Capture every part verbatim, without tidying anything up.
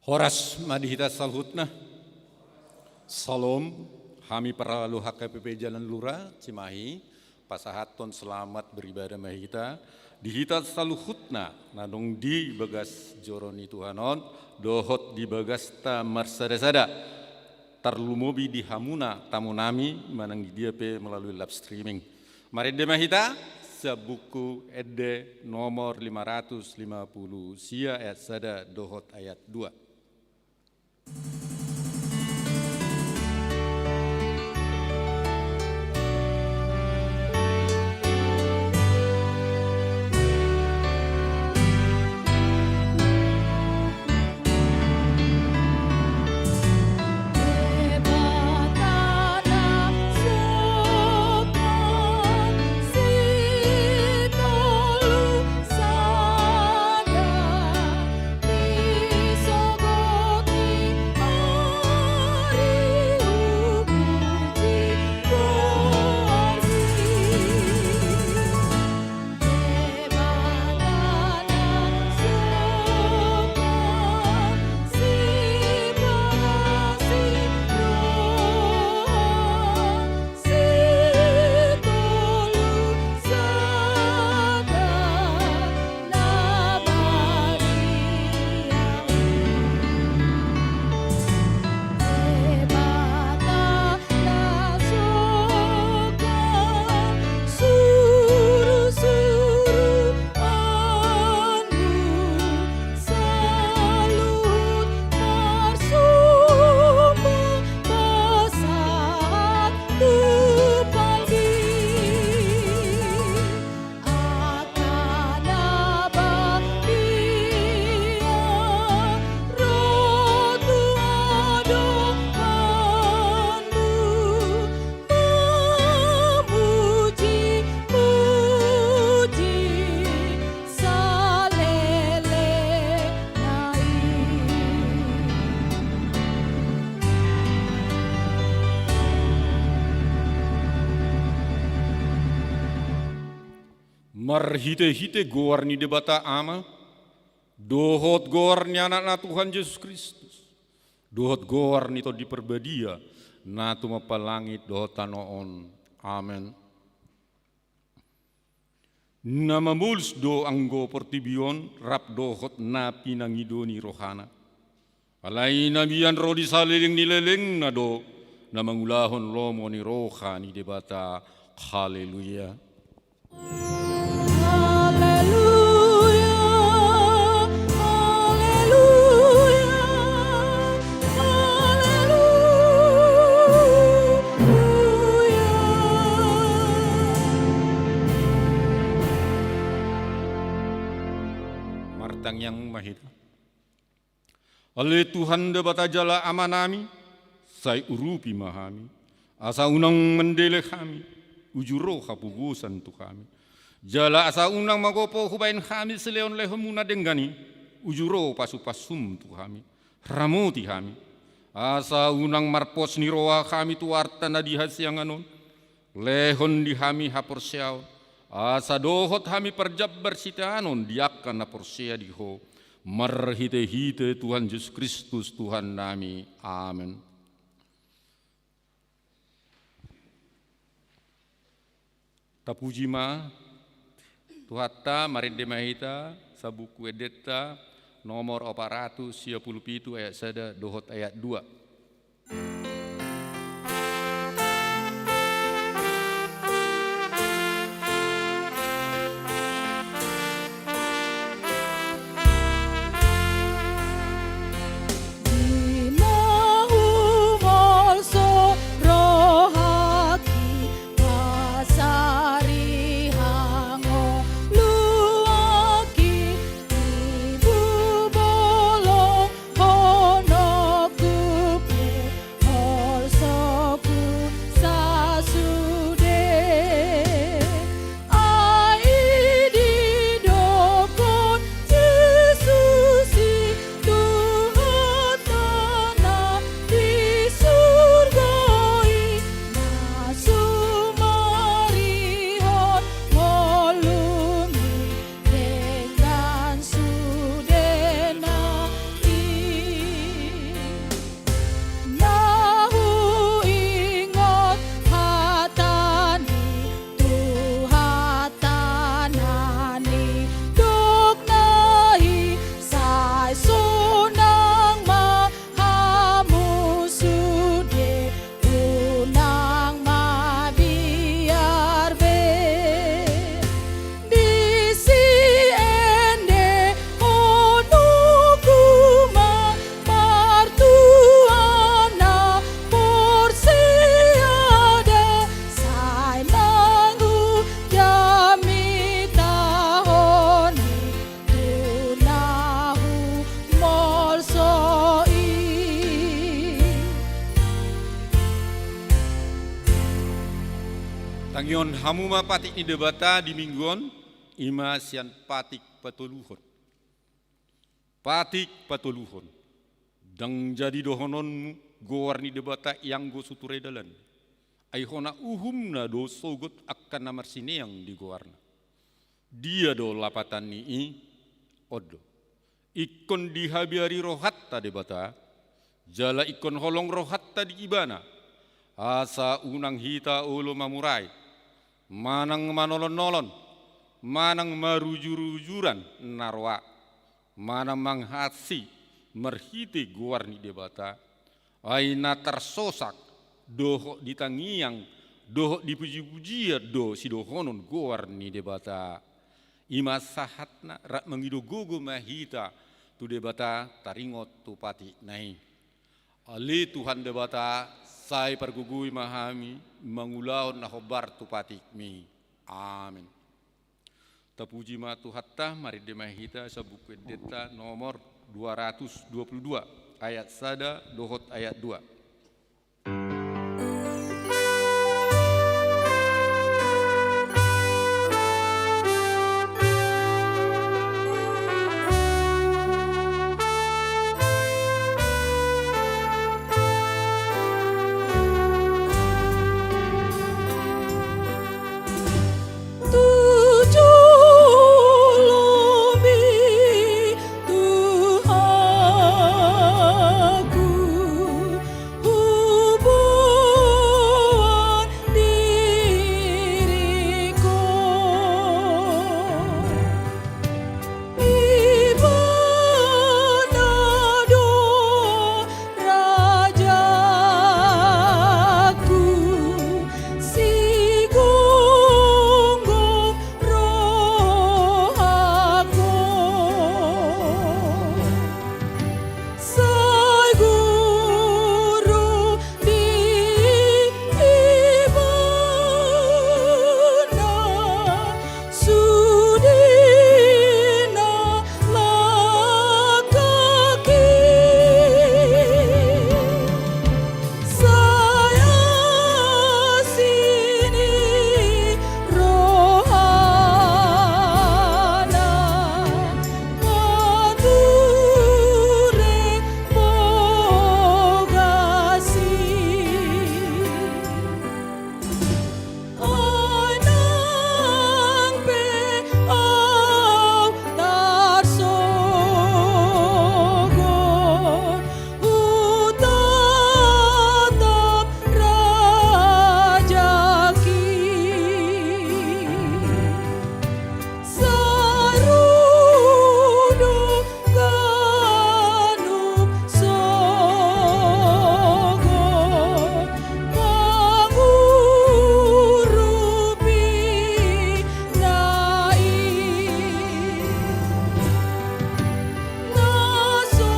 Horas ma di hita saluhutna. Syalom. Hami parhalado H K P P Jalan Lura Cimahi, pasahathon selamat beribadah ma hita di hita saluhutna na adong di bagas joro ni Tuhan on dohot di bagasta marsadasada, tarlumobi di hamuna tamunami manang di dia pe melalui live streaming. Marende ma hita, Sabungku Ende nomor lima ratus lima puluh sia ayat sada dohot ayat dua. Marhitehite goar ni Debata Ama, dohot goar ni Anakna Tuhan Jesus Kristus, dohot goar ni Tondi Parbadia, na tumompa langit dohot tano on. Amen. Na mamolus do anggo portibi on rap dohot na pinangido ni rohana. Alai na mian ro di saleleng ni lelengna do na mangulahon lomo ni roha ni Debata. Haleluya. Haleluya, haleluya, haleluya. Martangiang ma hita. Ale Tuhan Debata jala Amanami, sai urupi ma hami, asa unang mandele hami, uju ro hapogosan tu hami. Jala asa unang magopo hubaen hami silehonlehonmu na denggan i, uju ro pasupasum tu hami. Ramoti hami, asa unang marpos ni roha hami tu arta na di hasiangan on, lehon di hami haporseaon, asa dohot hami parjambar sitaonon di angka na porsea di Ho, marhitehite Tuhan Jesus Kristus Tuhannami. Amen. Tapuji ma Tuhanta, marende ma hita, Sabungku Endenta nomor opat ratus sia pulu pitu ayat sada dohot ayat dua. Tangihon hamu ma patik ni Debata di minggu on, i ma sian patik patoluhon. Patik patoluhon. Ndang jadi dohononmu goar ni Debata ianggo suture dalan. Ai hona uhumna do sogot angka na marsineang di goarna. Dia do lapatan ni i? On do. Ingkon dihabiari rohanta Debata, jala ingkon holong rohanta di Ibana, asa unang hita olo mamurai, manang manolon-nolon, manang marujurujuran na roa, manang manghassi marhite goar ni Debata, ai na tarsosak, dohot ditangiang, dohot dipujipujian do sidohonon goar ni Debata. I ma sahatna rap mangido gogo ma hita tu Debata taringot tu patikna i. Ale Tuhan Debata, sai pargogoi ma hami mangulahon na hombar tu patikmi. Amen. Tapuji ma Tuhanta, marende ma hita sian Buku Endenta nomor dua ratus dua puluh dua, ayat sada dohot ayat dua. Rajaku, sigomgom rohangku, sai guru di Ibana. Sude na langkaki, sai asi ni rohana, mature bogasi. Ai nang pe au tarsogot, hutatap rajaki. Sarudu ganup sogot mangurupi na i. Na so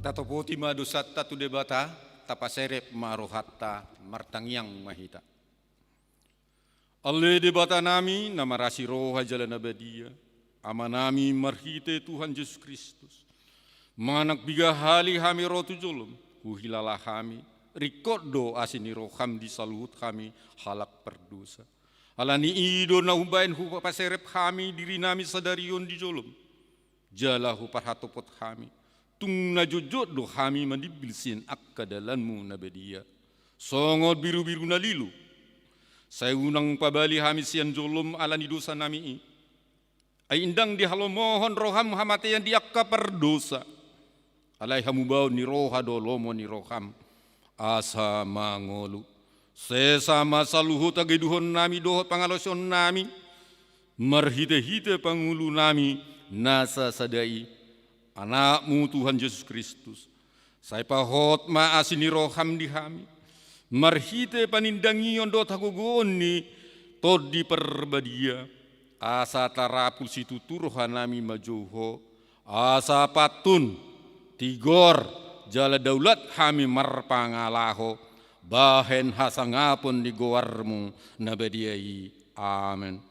Tatopoti ma dosanta tu Debata, tapaserep ma rohanta, martangiang ma hita. Ale Debatanami na marasi roha jala na badia, Amanami marhite Tuhan Jesus Kristus, manang piga hali hami ro tu jolom, huhilala hami, ringkot do asi ni roham di saluhut hami halak pardosa. Ala ni i do na umbahen hupaserep hami dirinami sadari on di jolom, jala huparhatopot hami, tung na jotjot do hami manimbil sian angka dalanmu na badia, songon birubiru na lilu. Sai unang pabali hami sian jolom ala ni dosanami i. Ai ndang dihalomohon roham hamatean di angka pardosa. Alai hamubaon ni roha do lomo ni roham asa mangolu. Sesa ma saluhut hagedukonnami dohot pangalaosionnami, marhitehite pangulunami na sasada i, Anakmu Tuhan Jesus Kristus, sai pahot ma asi ni roham di hami, marhite panindangion dohot hagogoon ni Tondi Parbadia, asa tarapul situtu rohanami manjou Ho, asa pantun, tigor, jala daulat hami marpangalaho, bahen hasangapon ni goarmu na badia i. Amen.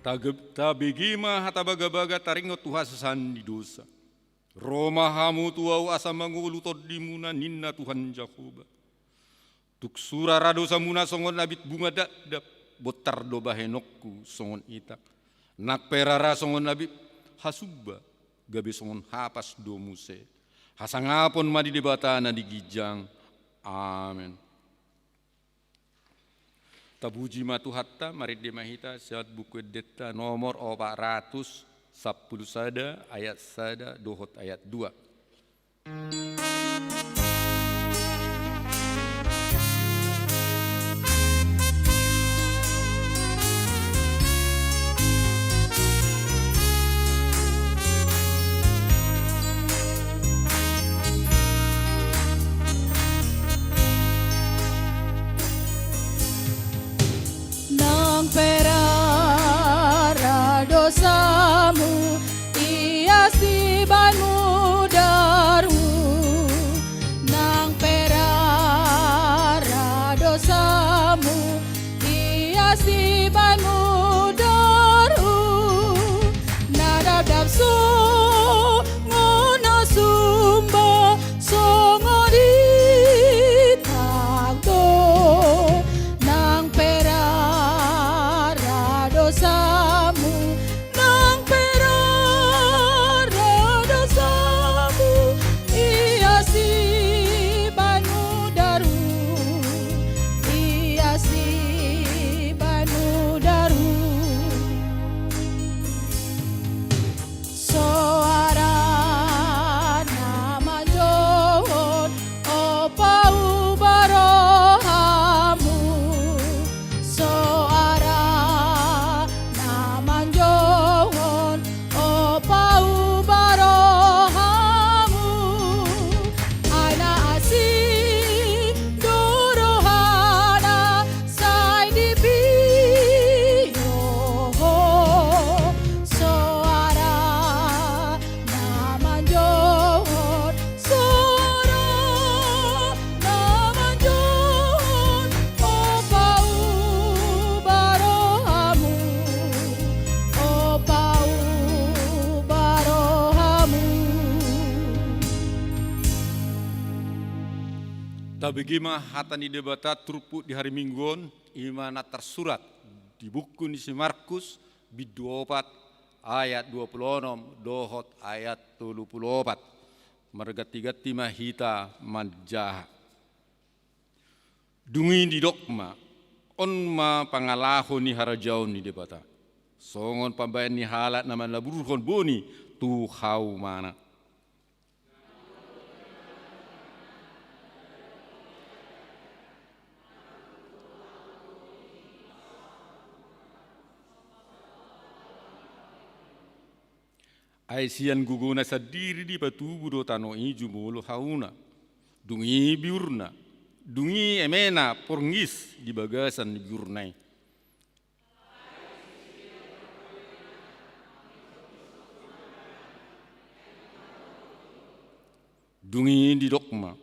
Tage-, tabege ma hata bagabaga taringot tu hasesaan ni dosa. Ro ma hamu tu Ahu asa mangolu tondimuna, ninna Tuhan Jahowa. Tung sura ra dosamuna songon abit bunga dakdak, bontar do bahenonku songon itak. Nang pe rara songon abit hasumba, gabe songon hapas do muse. Hasangapon ma di Debata na di ginjang. Amen. Tapuji ma Tuhanta, marende ma hita sian Buku Endenta nomor opat ratus sampulu sada, ayat sada dohot ayat dua. Nang pe rara dosamu, ias dibahen mu daru. Nang pe rara dosamu, ias dibahen mu daru. Na dakdak songon hasumba, songon itak do. Nang pe rara dosamu, nang pe rara dosamu, ias dibahen mu daru, ias dibahen mu daru. Soara na manjouhon, ompung, hubahen rohamu. Soara na manjouhon, ompung, hubahen rohamu. Ai na asing do rohana, sai dipio Ho. Soara na manjouhon, soara na manjouhon, ompung, hubahen rohamu, ompung, hubahen rohamu. Tabege ma hata ni Debata turpuk di hari Minggu on, i ma na tarsurat di buku ni si Markus, bindu opat, ayat dua pulu onom dohot ayat tolu pulu opat. Marganti-ganti ma hita manjaha. Dung i didok ma, on ma pangalaho ni harajaon ni Debata. Songon pambahen ni halak na manaburhon boni tu haumana. Ai sian gogona sandiri dipatubu do tano i jumolo hauna. Dung i biurna, dung i emena porngis di bagasan ni biurna i. Dung i didok ma,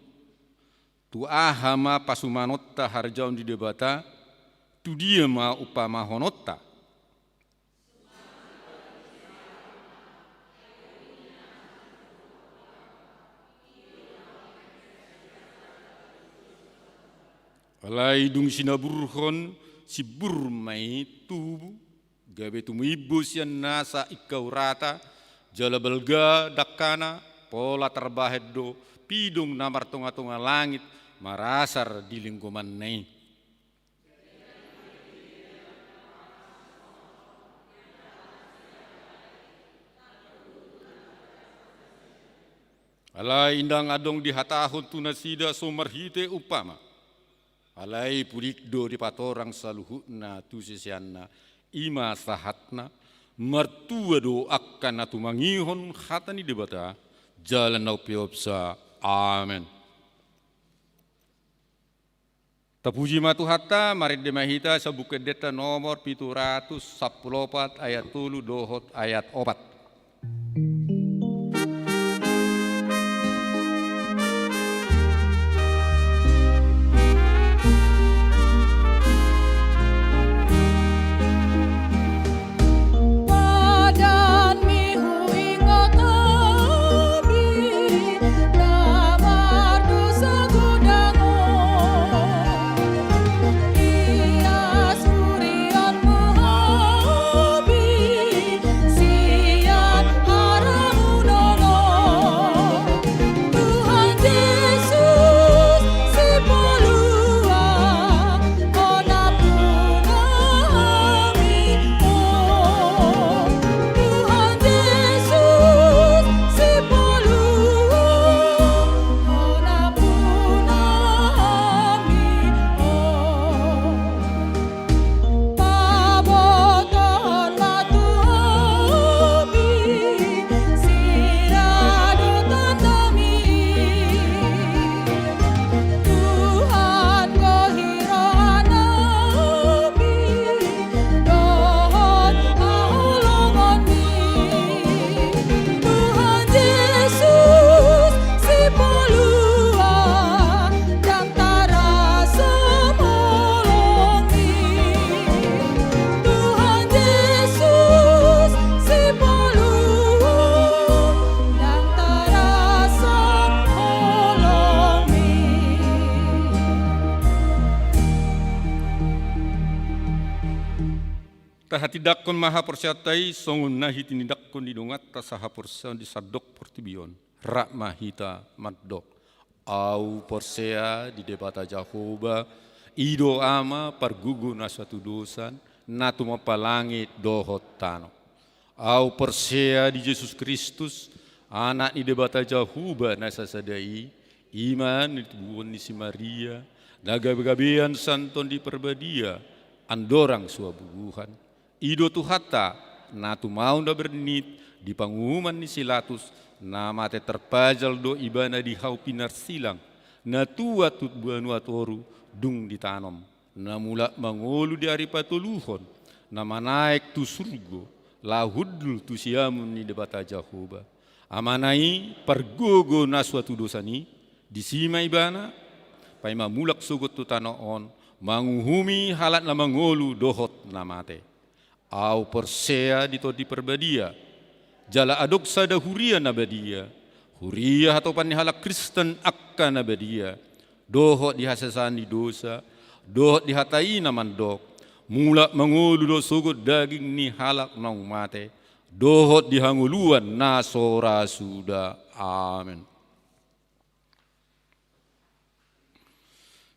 tu aha ma pasumanonta harajaon ni Debata, tu dia ma umpamahononta? Alai dung sinaburhon, simbur ma i tubu, gabe tumimbo sian nasa ingkau rata, jala balga dangkana, pola tarbahen do pidong na martonga-tonga langit marasar di linggomanna i. Alai ndang adong dihatahon tu nasida so marhite umpama. Alai pudik do dipatorang saluhutna tu siseanna, i ma sahatna, martua do angka na tumangihon hata ni Debata, jala na umpeopsa. Amen. Tapuji ma Tuhanta, marende ma hita sian Buku Endenta nomor pitu ratus sampulu opat ayat tolu dohot ayat opat. Padanmi huingot hami na mardosa godang on. Ias hurionmu hami sian haramunon on. Tuhan Jesus Sipalua, ampunami. O Tuhan Jesus Sipalua, ampunami. O pabotohon ma tu hami siradotan nami. Tuhan gohi roha nami dohot haholongonmi. Tuhan Jesus Sipalua, ndang tarasam holongmi. Tuhan Jesus Sipalua, ndang tarasam holongmi. Tahatindangkon ma haporseaonta i songon na hitinindangkon ni donganta sahaporseaon di sandok portibi on. Rap ma hita mandok. Ahu porsea di Debata Jahowa, i do Ama pargogo na so hatudosan, na tumompa langit dohot tano. Ahu porsea di Jesus Kristus, Anak ni Debata Jahowa na sasada i, i ma na tinodohon ni si Maria, na gabegabean sian Tondi Parbadia, andorang so habubuhan. I do Tuhanta, na tumaon na bernit di panguhuman ni si Latus, na mate tarpajal do Ibana di hau pinarsilang, na tuat tu banua toru dung ditanom, na mulak mangolu di ari patoluhon, na manaek tu surgo, laho hundul tu siamun ni Debata Jahowa. Amana i pargogo na so hatudosan i, disi ma Ibana, paima mulak sogot tu tano on, manguhumi halak na mangolu dohot na mate. Ahu porsea di Tondi Parbadia, jala adong sada huria na badia, huria hatopan ni halak Kristen angka na badia, dohot di hasesaan ni dosa, dohot di hata i na mandok, mulak mangolu do sogot daging ni halak naung mate, dohot di hangoluan na so ra suda. Amen.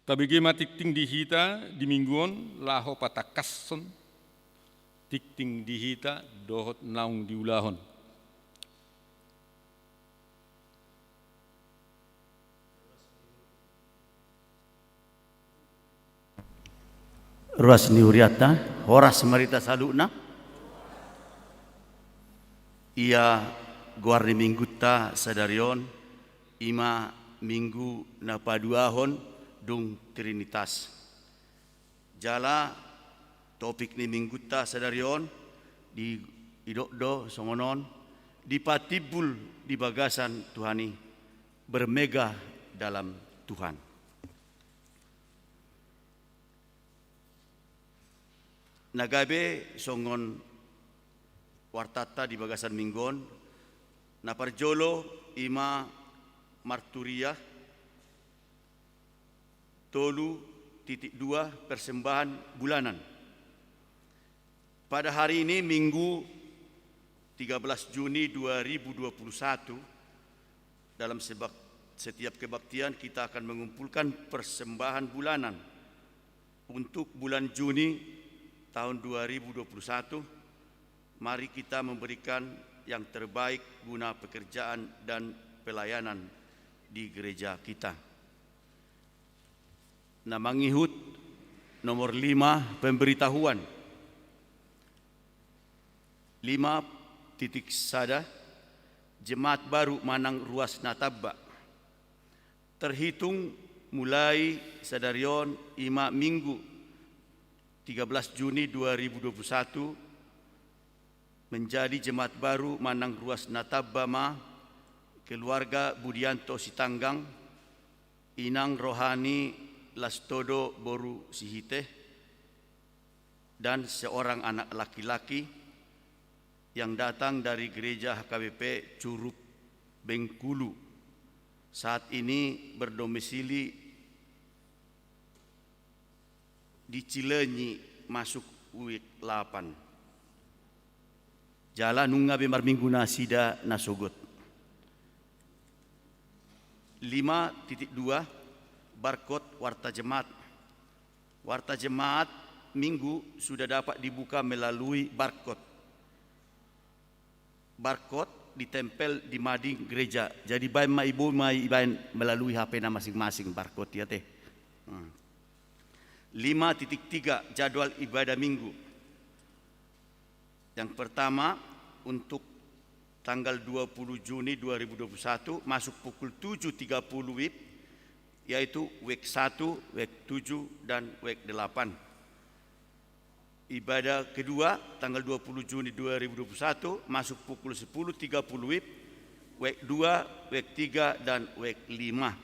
Tabege ma tingting di hita di minggu on laho patangkashon tingting di hita dohot naung diulahon. Ruas ni hurianta, horas ma di hita saluhutna. Ia goar ni minggunta sadari on, i ma minggu na paduahon dung Trinitas. Jala topik ni minggunta sadari on, didok do songon on, dipatimbul di bagasan Tuhan i, bermegah dalam Tuhan. Na gabe songon wartanta di bagasan minggu on, na parjolo i ma marturia, tolu, titik dua, persembahan bulanan. Pada hari ini, Minggu, tiga belas Juni dua ribu dua puluh satu, dalam sebak-, setiap kebaktian kita akan mengumpulkan persembahan bulanan untuk bulan Juni tahun dua ribu dua puluh satu. Mari kita memberikan yang terbaik guna pekerjaan dan pelayanan di gereja kita. Na mangihut, nomor lima, pemberitahuan. Lima titik sada, jemaat baru manang ruas na tamba. Terhitung mulai sadari on, i ma Minggu tiga belas Juni dua ribu dua puluh satu, menjadi jemaat baru manang ruas na tamba ma keluarga Budianto Sitanggang, Inang Rohani Lastodo boru Sihite, dan seorang anak laki-laki yang datang dari gereja H K B P Curup Bengkulu. Saat ini berdomisili di Cileunyi, masuk wijk lapan. Jala nunga be marminggu nasida na sogot. Lima titik dua, barkot warta jemaat. Warta jemaat Minggu sudah dapat dibuka melalui barkot. Barkot ditempel di mading gereja. Jadi baen ma, iboan ma, ibaen melalui H P na masing-masing barkot i ate. Hmm. Lima titik tiga, jadwal ibadah Minggu. Yang pertama, untuk tanggal dua puluh Juni dua ribu dua puluh satu, masuk pukul tujuh tiga puluh wib, yaitu wijk satu, wijk tujuh, dan wijk delapan. Ibadah kedua, tanggal dua puluh Juni dua ribu dua puluh satu, masuk pukul sepuluh tiga puluh wib, wijk dua, wijk tiga, dan wijk lima.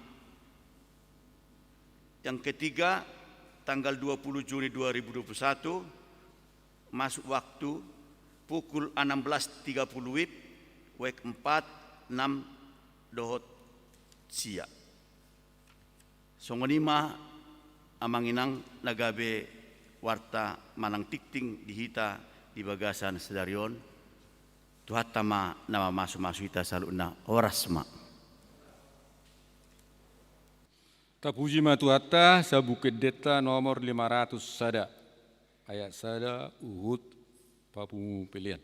Yang ketiga, tanggal dua puluh Juni dua ribu dua puluh satu, masuk waktu pukul enam belas tiga puluh wib, wijk empat, enam, dohot sia. Songon i ma, Amang Inang, na gabe warta manang tingting di hita di bagasan sadari on. Tuhanta ma na mamasu-masu hita saluhutna. Horas ma. Tapuji ma Tuhanta. Sabuk endenta nomor lima ratus sada, ayat sada, huhut papungu pelean.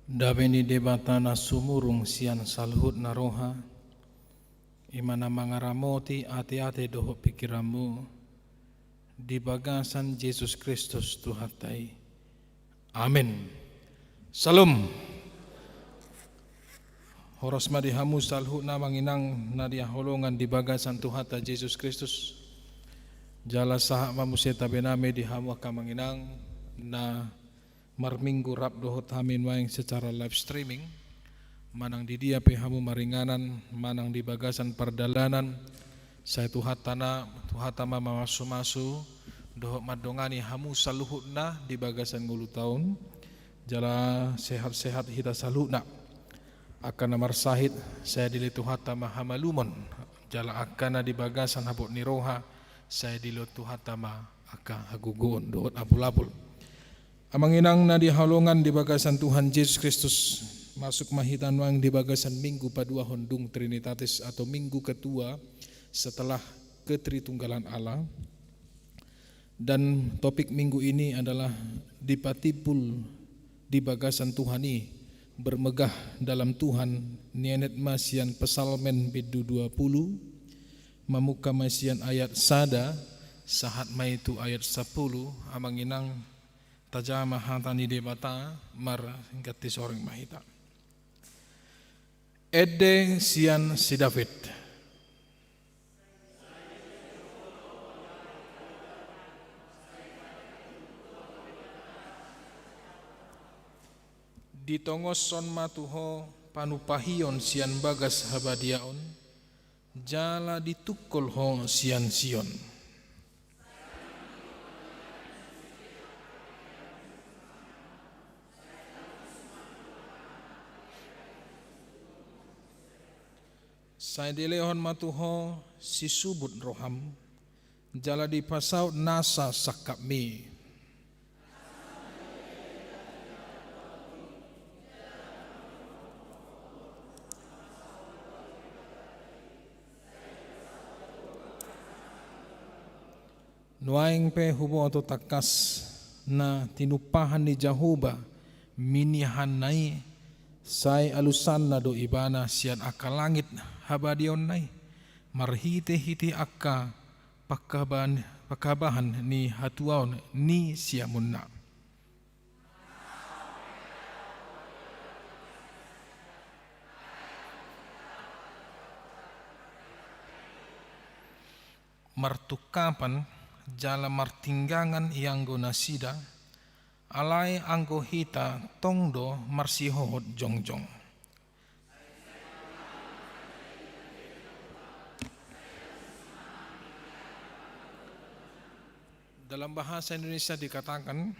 Dame ni Debata na sumurung sian saluhutna roha, i ma na mangaramoti ateate dohot pingkiranmu di bagasan Jesus Kristus Tuhanta i. Amen. Syalom. Horas ma di hamu saluhutna amang inang na dihaholongan di bagasan Tuhanta Jesus Kristus. Jala sahat ma muse tabe nami di hamu angka amang inang na marminggu rap dohot hami nuaeng secara live streaming. Manang di dia pe hamu maringanan, manang di bagasan pardalanan, sai Tuhanta na, Tuhanta ma mamasumasu dohot mandongani hamu saluhutna di bagasan ngolunta on. Jala sehat-sehat hita saluhutna. Angka na marsahit, sai dilehon Tuhanta ma hamalumon. Jala angka na di bagasan habot ni roha, sai dilehon Tuhanta ma angka hagogoon dohot apul-apul. Amang inang na dihaholongan di bagasan Tuhan Jesus Kristus, masuk ma hita nuaeng di bagasan Minggu paduahon dung Trinitatis atau Minggu kedua setelah Ketritunggalan Allah. Dan topik minggu ini adalah dipatimbul di bagasan Tuhan i, bermegah dalam Tuhan, nienet ma sian Psalmen bindu dua pulu, mamungka ma sian ayat sada, sahat ma i tu ayat sampulu, amang inang, tajama hata ni Debata, marganti soreng ma hita. Ende sian si David. Ditongoshon ma tu ho panumpahion sian bagas habadiaon, jala ditungkol ho sian Sion. Sai dilehon ma tu ho sisubut roham, jala dipasaut nasa sangkapmi. Nuaeng pe huboto tangkas na tinumpahan ni Jahowa minihanna i, sai alusanna do ibana sian angka langit habadiaonna i, marhite-hite angka pangkabahan, pangkabahan ni hatuaon ni siamunna. Martungkapan jala martinggangan ianggo nasida, alai anggo hita tong do marsihohot jongjong. Dalam bahasa Indonesia dikatakan,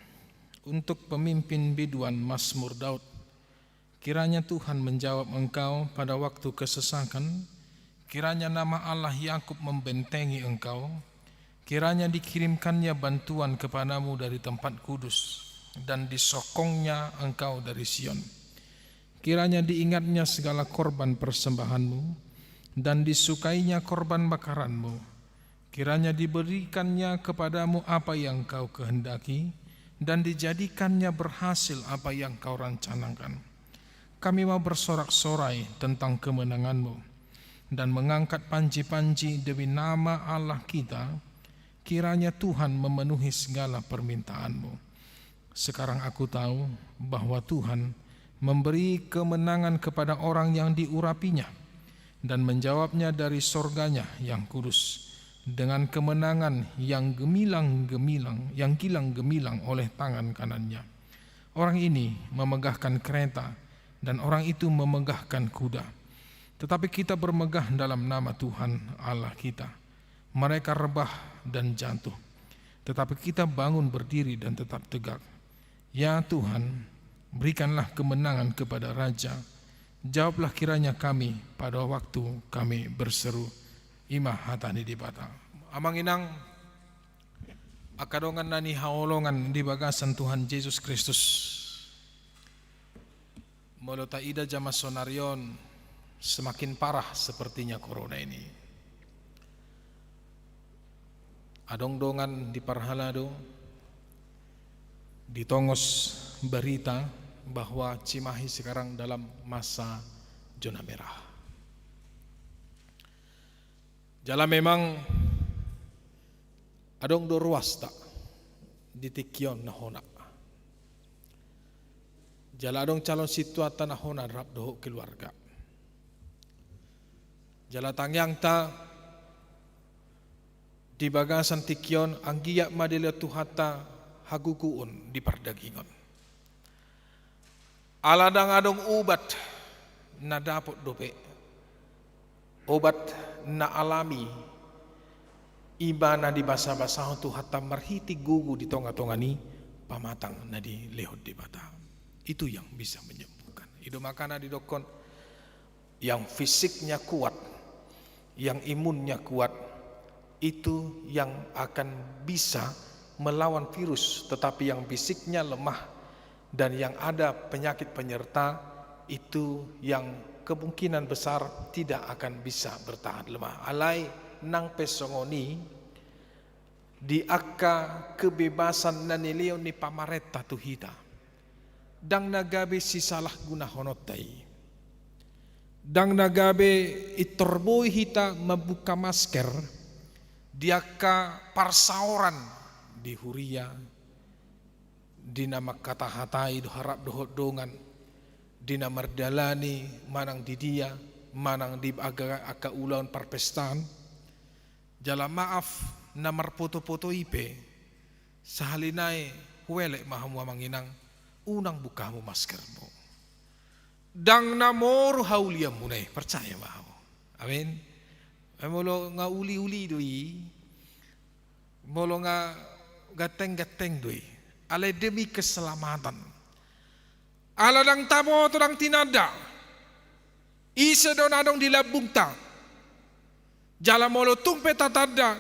untuk pemimpin biduan Mazmur Daud, kiranya Tuhan menjawab engkau pada waktu kesesakan, kiranya nama Allah Yakub membentengi engkau, kiranya dikirimkannya bantuan kepadamu dari tempat kudus, dan disokongnya engkau dari Sion. Kiranya diingatnya segala korban persembahanmu, dan disukainya korban bakaranmu. Kiranya diberikannya kepadamu apa yang kau kehendaki, dan dijadikannya berhasil apa yang kau rencanakan. Kami mau bersorak-sorai tentang kemenanganmu, dan mengangkat panji-panji demi nama Allah kita. Kiranya Tuhan memenuhi segala permintaanmu. Sekarang aku tahu bahwa Tuhan memberi kemenangan kepada orang yang diurapinya, dan menjawabnya dari sorganya yang kudus, dengan kemenangan yang gemilang-gemilang, yang gilang gemilang oleh tangan kanannya. Orang ini memegahkan kereta, dan orang itu memegahkan kuda. Tetapi kita bermegah dalam nama Tuhan Allah kita. Mereka rebah dan jatuh, tetapi kita bangun berdiri dan tetap tegak. Ya Tuhan, berikanlah kemenangan kepada raja. Jawablah kiranya kami pada waktu kami berseru. I ma hata ni Debata. Amang inang, angka dongan na nihaholongan di bagasan Tuhan Jesus Kristus. Molo taida jaman sonari on, semakin parah sepertinya corona ini. Adong dongan di parhalado ditongos barita, bahwa Cimahi sekarang dalam masa zona merah. Jala memang adong do ruasta di tingki on na hona. Jala adong calon sintuanta na hona rap dohot keluarga. Jala tangiangta di bagasan tingki on, anggiat ma dilehon Tuhanta hagogoon di pardagingon. Ala ndang adong obat na dapot dope, obat na alami, i ma na dibasabasahon Tuhanta marhite gogo di tongatonga ni pamatang na dilehon Debata. Itu yang bisa menyembuhkan. I do makana didokkon, yang fisiknya kuat, yang imunnya kuat, itu yang akan bisa melawan virus, tetapi yang fisiknya lemah dan yang ada penyakit penyerta, itu yang kemungkinan besar tidak akan bisa bertahan lemah. Alai nang pe songon i, di angka kebebasan na nilehon ni pamarenta tu hita, ndang na gabe sisalahgunahononta i. Ndang na gabe intor boi hita mambuka masker di angka parsaoran di huria, di na mangkatahatai do harap dohot dongan, di na mardalani manang di dia, manang di aga-, angka ulaon parpestaan. Jala maaf, na marpoto-poto i pe, sahali nai huelek ma hamu amang inang, unang buka hamu maskermu. Ndang na moru haulianmuna i, percaya ma hamu. Amin. Eh, molo nga uli-uli do i, molo nga ganteng-ganteng do i, alai demi keselamatan. Ala ndang taboto, ndang tinanda ise do na adong di lambungta. Jala molo tung pe tatanda,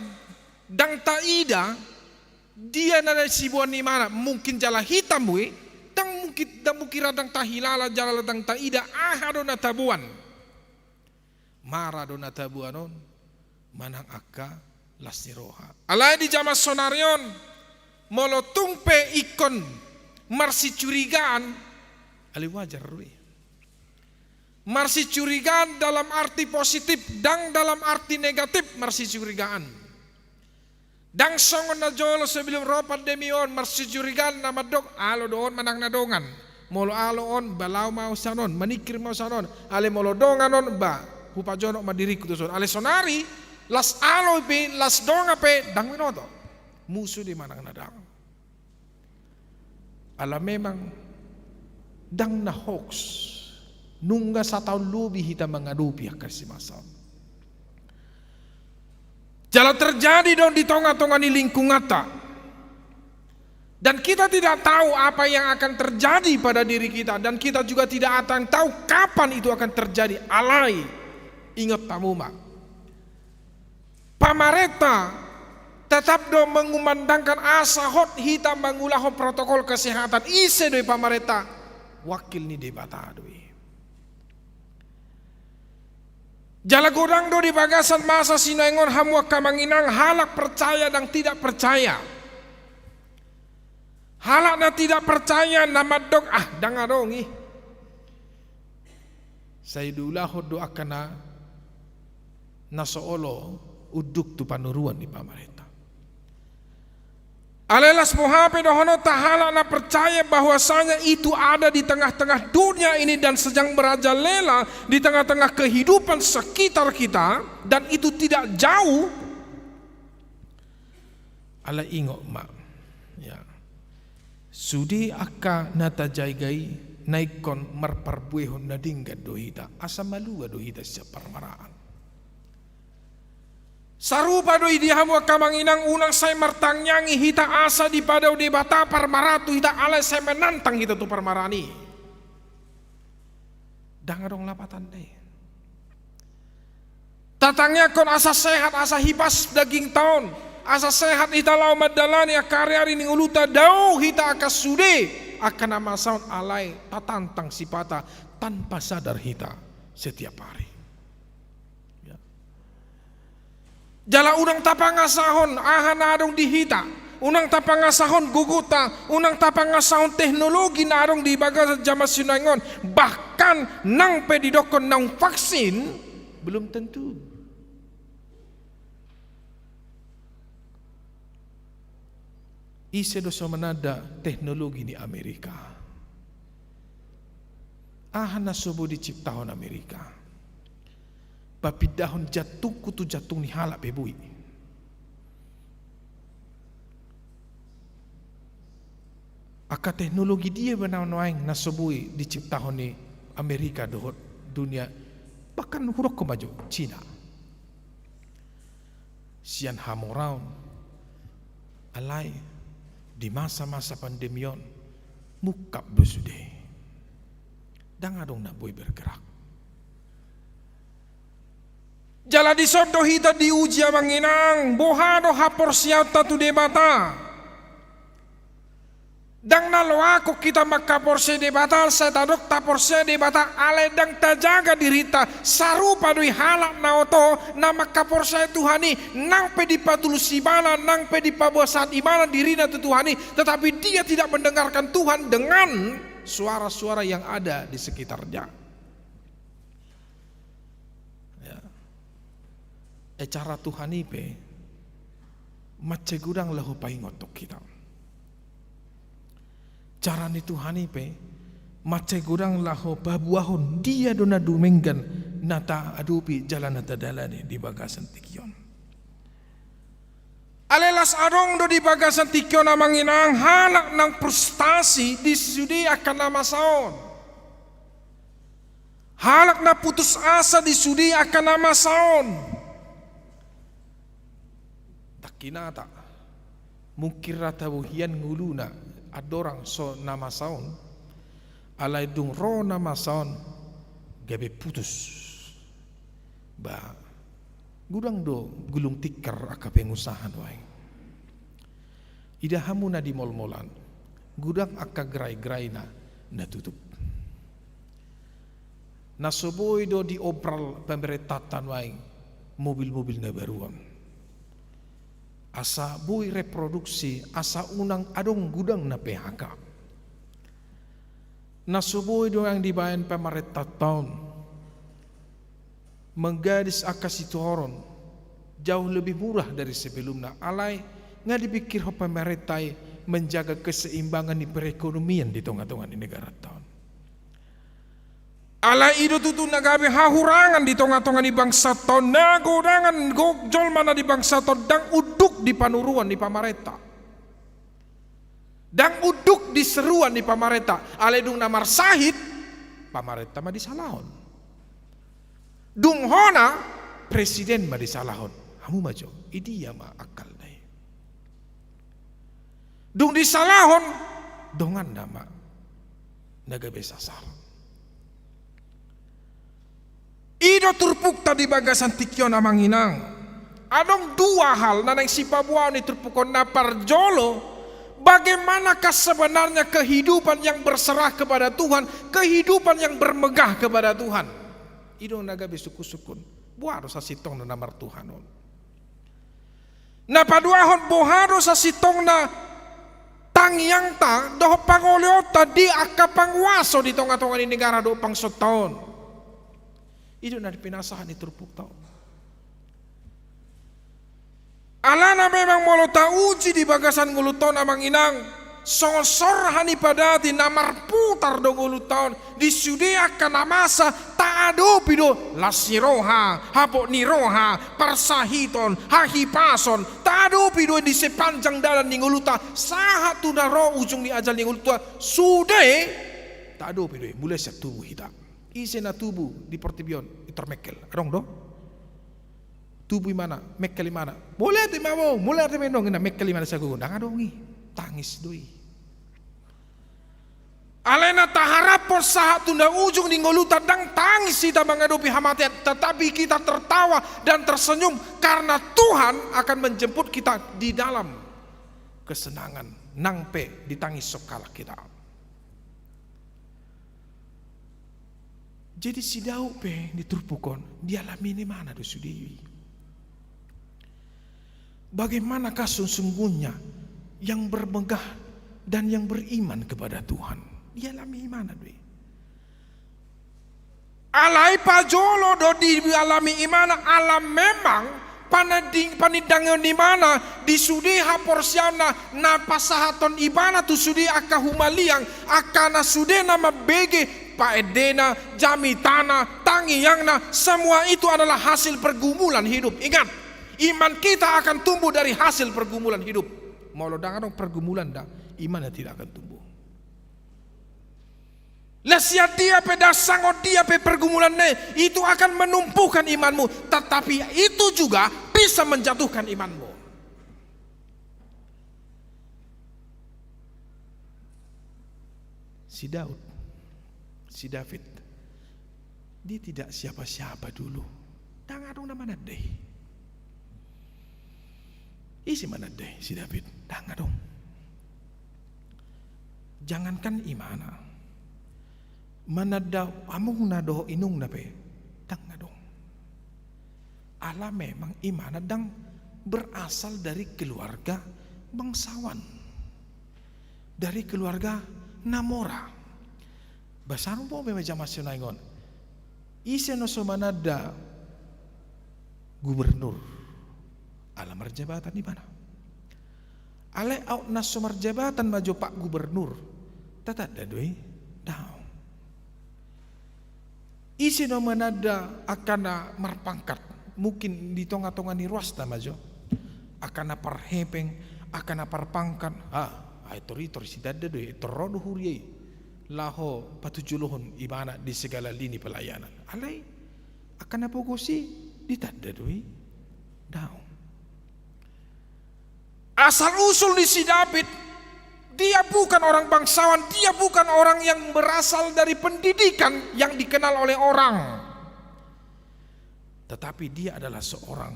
ndang taida dia na siboan ni imana, mungkin jala hita muse, ndang mungkin, ndang mungkin ra ndang tahilala jala ndang taida aha do na taboan. Mara do na taboan on, manang angka las ni roha. Alai di jaman sonari on, molo tung pe ingkon marsicurigaan, alai wajar do i. Marsicurigaan dalam arti positif, ndang dalam arti negatif marsicurigaan. Ndang songon na jolo sebelum ro pandemi on, marsicurigaan na mandok, alo do on manang na dongan. Molo alo on, ba laho ma au sian on, maningkir ma au sian on. Alai molo dongan on, ba hupajonok ma diringku tu son. Alai sonari, las alo pe, las dongan pe, ndang binoto. Musu do i manang na daong. Ala memang ndang na hoax, nunga sataon lobi hita mangadopi angka simasa on. Jala terjadi do on di tongatonga ni lingkunganta. Dan kita tidak tahu apa yang akan terjadi pada diri kita, dan kita juga tidak akan tahu kapan itu akan terjadi. Alai, ingot hamu ma. Pamarenta tetap do mengumandangkan asa hot hita mangulahon protokol kesehatan. Ise do i pamarenta? Wakil ni Debata do i. Jala godang do di bagasan masa sinuaeng on hamu angka amang inang halak percaya dan tidak percaya. Halak na tidak percaya na mandok, ah, ndang adong i. Sai diulahon do angka na, na so olo unduk tu panuruan ni pamarenta. Alai las boha pe dohononta halak na percaya bahwasanya itu ada di tengah-tengah dunia ini dan sedang merajalela di tengah-tengah kehidupan sekitar kita, dan itu tidak jauh. Alai ingot ma, ya. Sude angka na tajaga i na ingkon marparbuehon na denggan do hita, asa malua do hita sian parmaraan. Sarupa do i di hamu angka amang inang, unang sai martangiangi hita asa dipadao Debata parmaraan tu hita, alai sai menantang hita tu parmaraan i. Ndang adong lapatan dei. Tatangiangkon asa sehat, asa hipas dagingta on, asa sehat hita laho mandalani angka ariari ni ngolunta, dao hita angka sude angka na masa on, alai tatantang sipata tanpa sadar hita setiap hari. Ya. Jala unang tapangasahon aha na adong di hita. Unang tapangasahon gogota, unang tapangasahon teknologi na adong di bagasan jaman sinuaeng on, bahkan nang pe didokkon naung vaksin, belum tentu. Ise do so mananda teknologi ni Amerika? Aha na so boi diciptahon Amerika? Papindahon jantungku tu jantung ni halak pe boi. Angka teknologi dia be na nuaeng na so boi diciptahon ni Amerika dohot dunia, bahkan hudokkon ma jo Cina. Sian hamoraon, alai di masa-masa pandemi on mungkap do sude. Ndang adong na boi bergerak. Jala dison do hita diuji, amang inang, boha do haporseaonta tu Debata. Ndang na loakon hita mangkaporseai Debata, sai tadok taporseai Debata, alai ndang tajaga dirinta, sarupa do i halak na oto na mangkaporseai Tuhan i, nang pe dipatulus ibana, nang pe dipaboasan ibana dirina tu Tuhan i, tetapi dia tidak mendengarkan Tuhan dengan suara-suara yang ada di sekitarnya. Ya. E, cara Tuhan i pe mansai godang laho paingothon hita. Cara ni Tuhan i pe mansai godang laho paboahon dia do na dumenggan na taadopi jala na tadalani di bagasan tingki on. Alai las adong do di bagasan tingki on, amang inang, halak naung frustasi di sude angka na masa on. Halak na putus asa di sude angka na masa on. Tangkinata, mungkin ra tabo hian ngoluna andorang so na masa on, alai dung ro na masa on gabe putus. Ba, godang do gulung tikar angka pengusaha nuaeng. Ida hamu na di molmolan, godang angka gerai-gerai na, na tutup. Na so boi do diobral pamarentanta nuaeng mobil-mobil na baru on. Asa boi reproduksi, asa unang adong godang na P H K. Na so boi do nuaeng dibaen pamarentanta on manggadis angka sitoron, jauh lebih murah dari sebelumna, alai nga dipikirhon pamarenta i menjaga keseimbangan ni perekonomian di tonga-tonga ni negaranta on. Alai i do tutu na gabe hahurangan di tonga-tonga ni bangsanta on, na godangan go-, jolma na di bangsanta on ndang unduk di panuruan ni pamarenta. Ndang unduk di seruan ni pamarenta, alai dung na marsahit, pamarenta ma disalahon. Dung hona, presiden ma disalahon. Hamu ma jo, i dia ma akkalna i. Dung disalahon, donganna ma na gabe sasaran. I do turpukta di bagasan tingki on, amang inang. Adong dua hal na naeng sipaboaon ni turpuk on. Na parjolo, bagaimanakah sebenarnya kehidupan yang berserah kepada Tuhan, kehidupan yang bermegah kepada Tuhan? I do na gabe sungkun-sungkun. Boha do sasintongna na martuhan on? Na paduahon, boha do sasintongna tangiangta dohot pangoleonta di angka panguaso di tonga-tonga ni negara dohot bangsonta on? I do na pinasahat ni turpukta on. Alana memang molo tauji di bagasan ngolunta on, amang inang, songon sorha ni padati na marputar do ngolunta on. Di sude angka na masa taadopi do las ni roha, hapot ni roha, parsahiton, hahipason, taadopi do i di sepanjang dalan ni ngolunta, sahat tu na ro ujung ni ajal ni ngolunta, sude taadopi do i, mulai sian tubu hita. Ise na tubu di portibi on, pintor mengkel, adong do? Tubu imana, mengkel imana. Mauliate ma hamu, mauliate ma inong, na mengkel imana sagogo, ndang adong i. Tangis do i. Alai na taharaphon sahat tu na ujung ni ngolunta, ndang tangis hita mangadopi hamatean, tetapi kita tertawa dan tersenyum karena Tuhan akan menjemput kita di dalam kesenangan, nang pe ditangis songkalak hita. Jadi si Daud pe di turpuk on dialami ni imana do sude i. Bagaimanakah sesungguhnya yang bermegah dan yang beriman kepada Tuhan. Dialami imana do i. Alai pajolo do dialami imana, ala memang pananding-, panindangion imana di sude haporseaonna na pasahathon ibana tu sude angka humaliang, angka na sude na mambege paendena, jamitana, tangiangna, semua itu adalah hasil pergumulan hidup. Ingat, iman kita akan tumbuh dari hasil pergumulan hidup. Molo ndang adong pergumulan, da, imanna tidak akan tumbuh. Las sian dia pe, ndang songon dia pe pergumulanna i, itu akan menumbuhkan imanmu, tetapi itu juga bisa menjatuhkan imanmu. Si Daud, si David, dia tidak siapa-siapa dulu. Ndang adong na mananda i. Ise mananda i? Si David. Ndang adong. Jangankan imana, mananda amongna dohot inongna pe ndang adong. Ala memang imana ndang berasal dari keluarga bangsawan, dari keluarga na mora. Basanon pe ma jaman songon on. Ise na so mananda gubernur? Ala marjabatan ibana. Alai aut na so marjabatan ma jo pak gubernur, tatanda do i? Daong. Ise na mananda angka na marpangkat? Mungkin di tonga-tonga ni ruasta ma jo. Angka na parhepeng, angka na parpangkat. Ah, ai tor i, tor sitanda do i, tor ro do huria i laho patujulohon ibana di segala lini pelayanan. Alai angka na pogos i, ditanda do i? Daong. Asal usul ni si David, dia bukan orang bangsawan, dia bukan orang yang berasal dari pendidikan yang dikenal oleh orang. Tetapi dia adalah seorang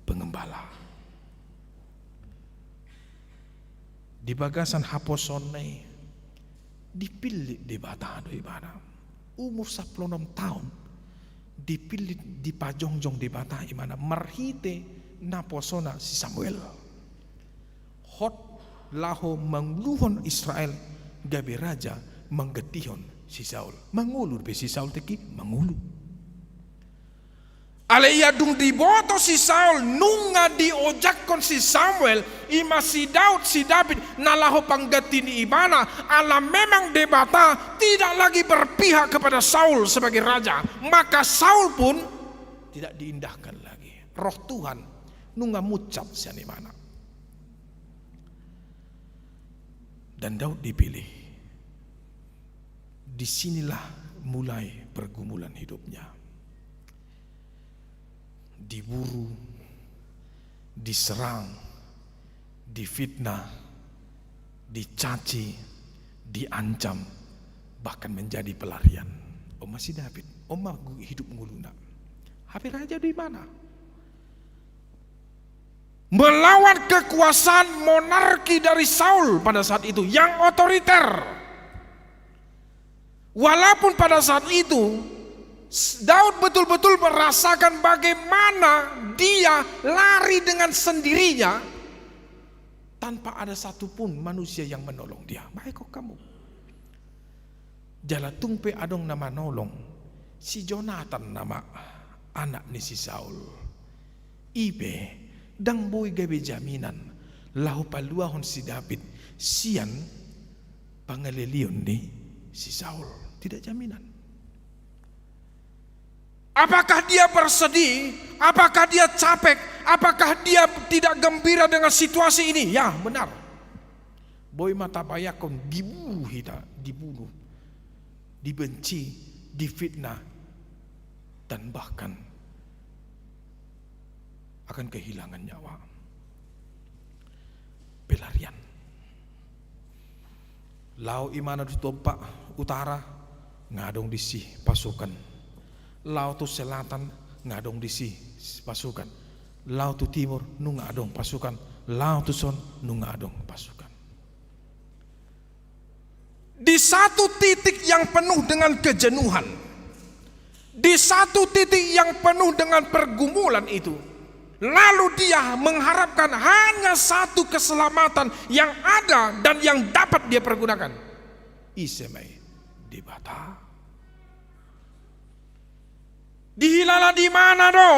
pengembala. Di bagasan haposoonna i, dipillit Debata do ibana. Umur sampulu onom taon, dipillit, dipajongjong Debata ibana marhite naposona si Samuel. Hot laho manguluhon Israel, gabe raja manggantihon si Saul. Mangolu pe si Saul tingki? Mangolu. Alai ia dung diboto si Saul, nunga diojakhon si Samuel, i ma si Daud, si David, na laho pangganti ni ibana, ala memang Debata tidak lagi berpihak kepada Saul sebagai raja, maka Saul pun tidak diindahkan lagi. Roh Tuhan nunga muncap sian ibana. Dan Daud dipilih. Di sinilah mulai pergumulan hidupnya. Diburu, diserang, difitnah, dicaci, diancam, bahkan menjadi pelarian. On ma si David, on ma gu-, hidup ngoluna. Hape raja do ibana. Melawan kekuasaan monarki dari Saul pada saat itu, yang otoriter. Walaupun pada saat itu, S-, Daud betul-betul merasakan bagaimana dia lari dengan sendirinya tanpa ada satupun manusia yang menolong dia. Baik kok kamu. Jala tung pe adong na manolong, si Jonatan nama anak ni si Saul. I pe ndang boi gabe jaminan laho paluahon si David sian pangalelion ni si Saul. Tidak jaminan. Apakah dia bersedih? Apakah dia capek? Apakah dia tidak gembira dengan situasi ini? Ya, benar. Boi ma tabayangkon diburu hita, dibunuh, dibenci, difitnah, dan bahkan akan kehilangan nyawa. Pelarian. Laho imana tu dompak utara, nga adong disi pasukan. Laho tu selatan, nga adong disi pasukan. Laho tu timur, nunga adong pasukan. Laho tu son, nunga adong pasukan. Di satu titik yang penuh dengan kejenuhan, di satu titik yang penuh dengan pergumulan itu, Lalu dia mengharapkan hanya satu keselamatan yang ada dan yang dapat dia pergunakan. Ise ma i? Debata. Dihilala di ibana do,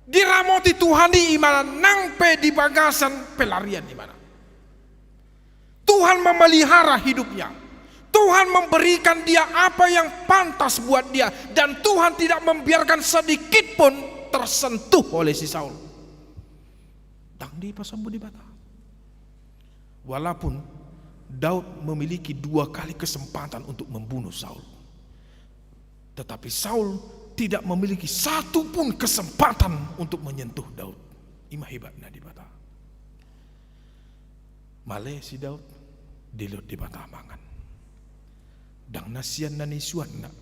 diramoti Tuhan i ibana, nang pe di bagasan pelarian ibana. Tuhan memelihara hidupnya. Tuhan memberikan dia apa yang pantas buat dia. Dan Tuhan tidak membiarkan sedikit pun tersentuh oleh si Saul. Ndang dipasombu Debata. Walaupun Daud memiliki dua kali kesempatan untuk membunuh Saul, tetapi Saul tidak memiliki satu pun kesempatan untuk menyentuh Daud. I ma hebatna Debata. Male si Daud, dilehon Debata mangan. Ndang na sian na nisuanna,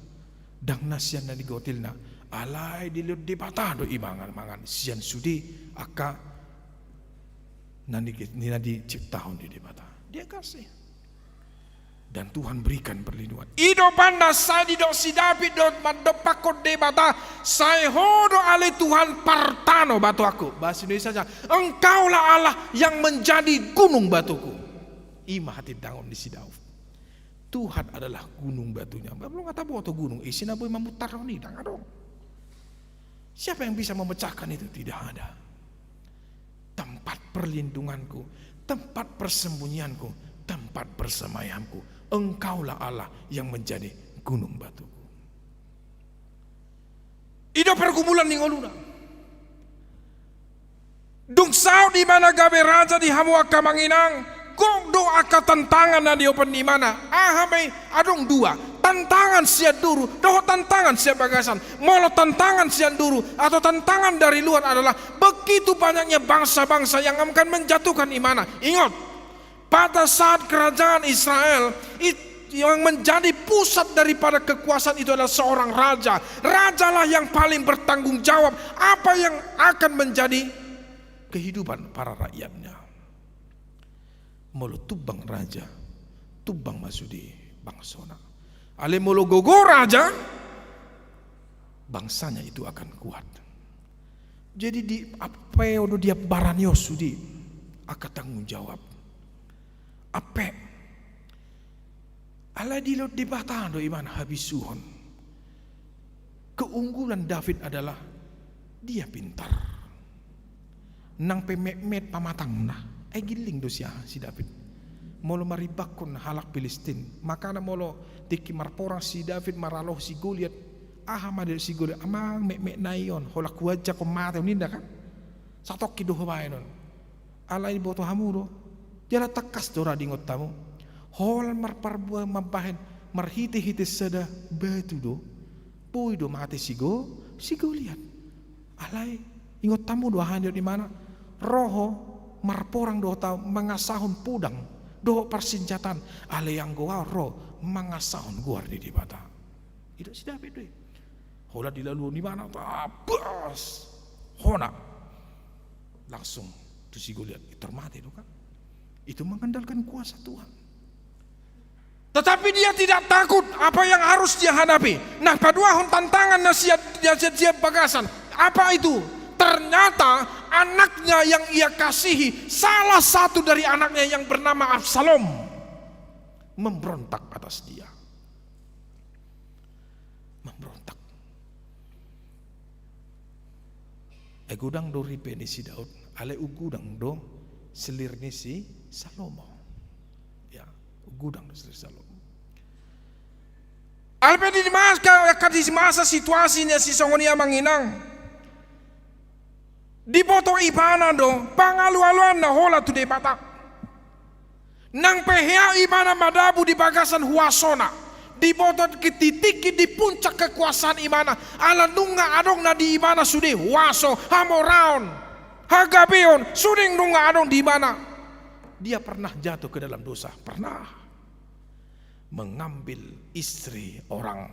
ndang na sian na nigotilna, alai dilehon Debata do i mangan, mangan sian sude angka na di, na diciptahon ni Debata. Dia kasih. Dan Tuhan berikan perlindungan. I do umbahen na sai didok si David do mandompakhon Debata, sai Ho do ale Tuhan partano batuanku. Bahasa Indonesia saja, Engkaulah Allah yang menjadi gunung batuku. I ma hatindangon ni si Daud. Tuhan adalah gunung batunya. Molo nga taboto gunung, ise na boi mamutarhon i? Ndang adong. Siapa yang bisa memecahkan itu? Tidak ada. Tempat perlindunganku, tempat persembunyianku, tempat bersemayamku. Engkaulah Allah yang menjadi gunung batuku. I do pergumulan ni ngoluna. Dung saut ibana gabe raja di hamu angka amang-inang, gok do angka tantangan na diopat ni ibana. Aha ma i? Adong dua, tantangan sian duru dohot tantangan sian bagasan. Molo tantangan sian duru atau tantangan dari luar adalah begitu banyaknya bangsa-bangsa yang akan menjatuhkan ibana. Ingat, pada saat kerajaan Israel it-, yang menjadi pusat daripada kekuasaan itu adalah seorang raja. Rajalah yang paling bertanggung jawab apa yang akan menjadi kehidupan para rakyatnya. Molo tumbang raja, tumbang ma sude bangsona. Alai molo gogo raja, bangsanya itu akan kuat. Jadi di, ape do diambaran i on sude angka tanggung jawab. Ape. Alai dilehon Debata do ibana habisuhon. Keunggulan David adalah dia pintar. Nang pe metmet pamatangna, ai gilling do si aha, si David. Molo marimbanghon halak Pilistin, makana molo tingki marporang si David maralo si Goliat, aha ma didok si Goliat? Amang, metmetna i on, holan huanjakhon ma ahu, ninna kan. Satongkin do hubaen on. Alai diboto hamu do, jala tangkas do ra diingot hamu. Holan marparbue mambahen marhitehite sada batu do, boi do mate si Go, si Goliat. Alai ingot hamu do aha nidok ni ibana? Ro ho marporang dohot ahu mangasahon podang dohot parsinjataan, alai anggo ahu ro mangasahon goar ni Debata. Didok si David do i. Holan dilaluhon ibana, tabas. Hona. Langsung tu si Goliat, tor mate do kan. Itu mengandalkan kuasa Tuhan. Tetapi dia tidak takut apa yang harus dia hadapi. Nah, paduahon tantangan na sian, sian, sian bagasan. Apa itu? Ternyata anaknya yang ia kasihi, salah satu dari anaknya yang bernama Absalom, memberontak atas dia. Memberontak. Ai godang do ripe ni si Daud, alai umgodang do selir ni si Salomo. Ya, umgodang do selir Salomo. Alai pe di masa, di masa situasi ni si songon i amang inang, diboto ibana do pangalualuan na holan tu Debata. Nang pe hea ibana madabu di bagasan huasona, diboto di tingki di puncak kekuasaan ibana, ala nunga adong na di ibana sude huaso, hamoraon, hagabeon, sude nunga adong di ibana. Dia pernah jatuh ke dalam dosa? Pernah. Mengambil istri orang,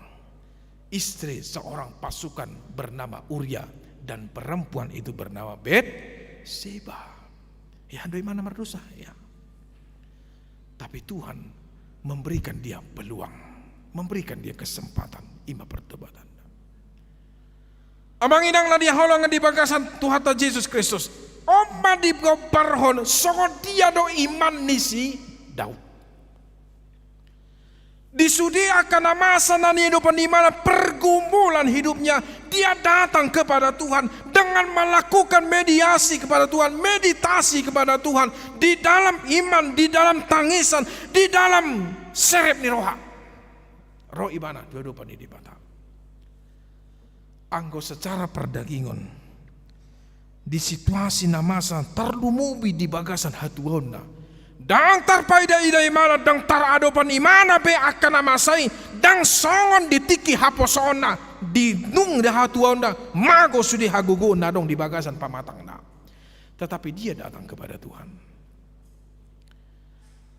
istri seorang pasukan bernama Uria, dan perempuan itu bernama Betseba. Ya, do ibana mardosa, ya. Tapi Tuhan memberikan dia peluang, memberikan dia kesempatan, i ma pertobatan. Amang inang na hinaholongan di bagasan Tuhanta Jesus Kristus, on ma digombarhon songon dia do iman ni si Daud. Di sude angka na masa na niadopan imana pergumulan hidupnya, dia datang kepada Tuhan dengan melakukan mediasi kepada Tuhan, meditasi kepada Tuhan, di dalam iman, di dalam tangisan, di dalam serep ni roha. Ro ibana tu adopan ni Debata. Anggo secara perdagingon, di situasi na masa tarlumobi di bagasan hatuaonna, ndang tarpaida-ida imana, ndang taradopan imana be angka na masa i, ndang songon di tingki haposoonna, di nung di hatuaonna, mago sude hagogoon na adong di bagasan pamatangna. Tetapi dia datang kepada Tuhan.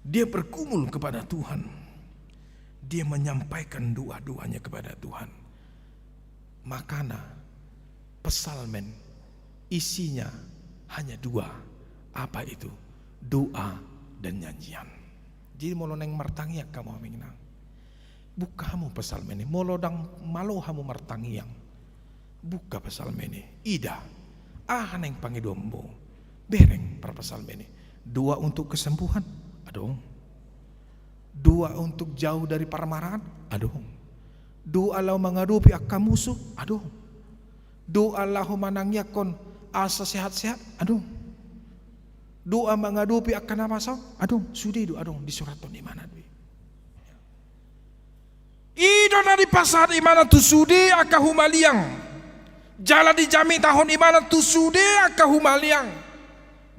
Dia bergumul kepada Tuhan. Dia menyampaikan doa-doanya kepada Tuhan. Makana psalmen isinya hanya dua. Apa itu? Doa dan nyanyian. Jadi molo naeng martangiang hamu, amang inang, buka hamu psalmen i. Molo ndang malo hamu martangiang, buka psalmen i. Ida, aha naeng pangidoanmu? Bereng parpsalmen i. Doa untuk kesembuhan? Adong. Doa untuk jauh dari parmaraan? Adong. Doa laho mangadopi angka musu? Adong. Doa laho manangiangkon asa sehat-sehat? Adong. Doa mangadopi angka na masa on? Adong. Sude do adong, disurathon imana do i. I do na dipasahat imana tu sude angka humaliang. Jala dijamitahon imana tu sude angka humaliang.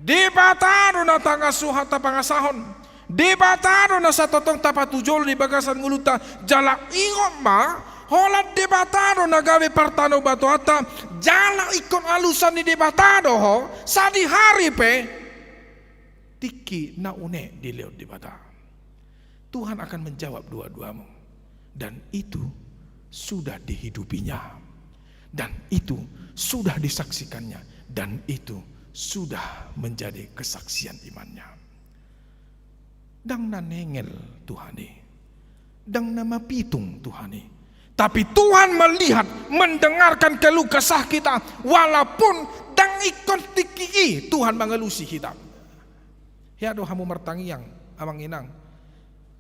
Debata do na tangasuhon tapangasahon. Debata do na satongtong tapatujolo di bagasan ngolunta. Jala ingot ma, holan Debata do na gabe partanobatoanta. Jala ingkon alusan ni Debata do ho, sadihari pe tingki na une dilehon Debata. Tuhan akan menjawab doa-doamu. Dan itu sudah dihidupinya. Dan itu sudah disaksikannya. Dan itu sudah menjadi kesaksian imannya. Ndang na nengel Tuhan i. Ndang na mapitung Tuhan i. Tapi Tuhan melihat, mendengarkan keluh kesah kita, walaupun ndang ingkon tingki i Tuhan mangalusi hita. Hea do hamu martangiang, amang inang.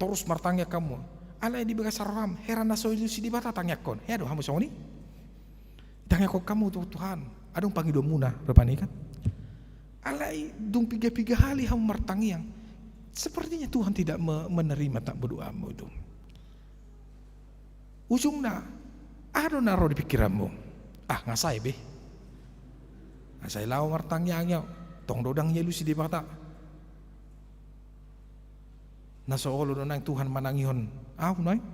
Torus martangiang hamu. Alai di bagasan roham, hera na so dialusi Debata tangiangkon. Hea do hamu songon i? Tangiangkon hamu tu Tuhan. Adong pangidoanmuna, rupani kan. Alai dung piga-piga hali hamu martangiang, sepertinya Tuhan tidak me-, menerima tak berdoamu itu. Ujungna, aha do na ro di pikiranmu? Ah, nga sai be. Nga sai laho martangiang au. Tong do ndang dialusi Debata. Na so olo do naeng Tuhan manangihon au nuaeng.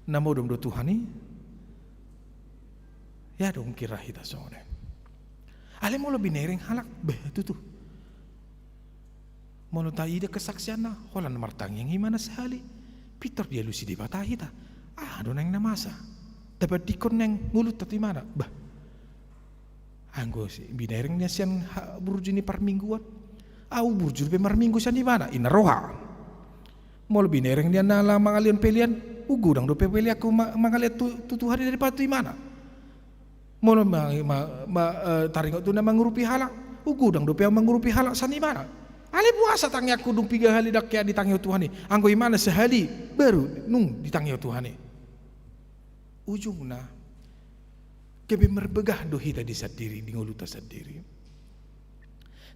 Na modom do Tuhan i. Ia do hukira hita songon i. Alai molo binereng halak, bah, tutu. Molo taida kesaksianna, holan martangiang imana sahali, pintor dialusi Debata hita. Aha do naeng na masa? Tapandingkon naeng ngolunta tu imana. Bah. Anggo si-, binereng nian sian ha-, burju ni parmingguan. Au burju dope marminggu sian imana, inna roha. Molo binereng nian na laho mangalehon pelean, ugodang dope peleanku ma-, mangalehon tu, tu Tuhan i daripada tu imana. Molo ma-, ma-, ma-, eh, taringot tu na mangurupi halak, ugodang dope au mangurupi halak sian imana. Alai boasa tangiangku dung piga hali ndang hea ditangihon Tuhan i, anggo imana sahali baru nunga ditangihon Tuhan i. Ujungna, gabe marbegah do hita di sandiri, di ngolunta sandiri.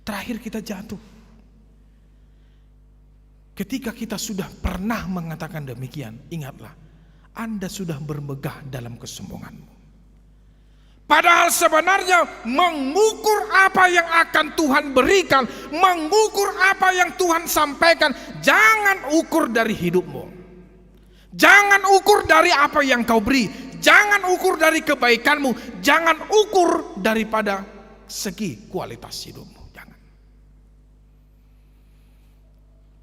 Terakhir kita jatuh. Ketika kita sudah pernah mengatakan demikian, ingatlah, Anda sudah bermegah dalam kesombonganmu. Padahal sebenarnya mengukur apa yang akan Tuhan berikan, mengukur apa yang Tuhan sampaikan, jangan ukur dari hidupmu. Jangan ukur dari apa yang kau beri, jangan ukur dari kebaikanmu, jangan ukur daripada segi kualitas hidupmu. Jangan.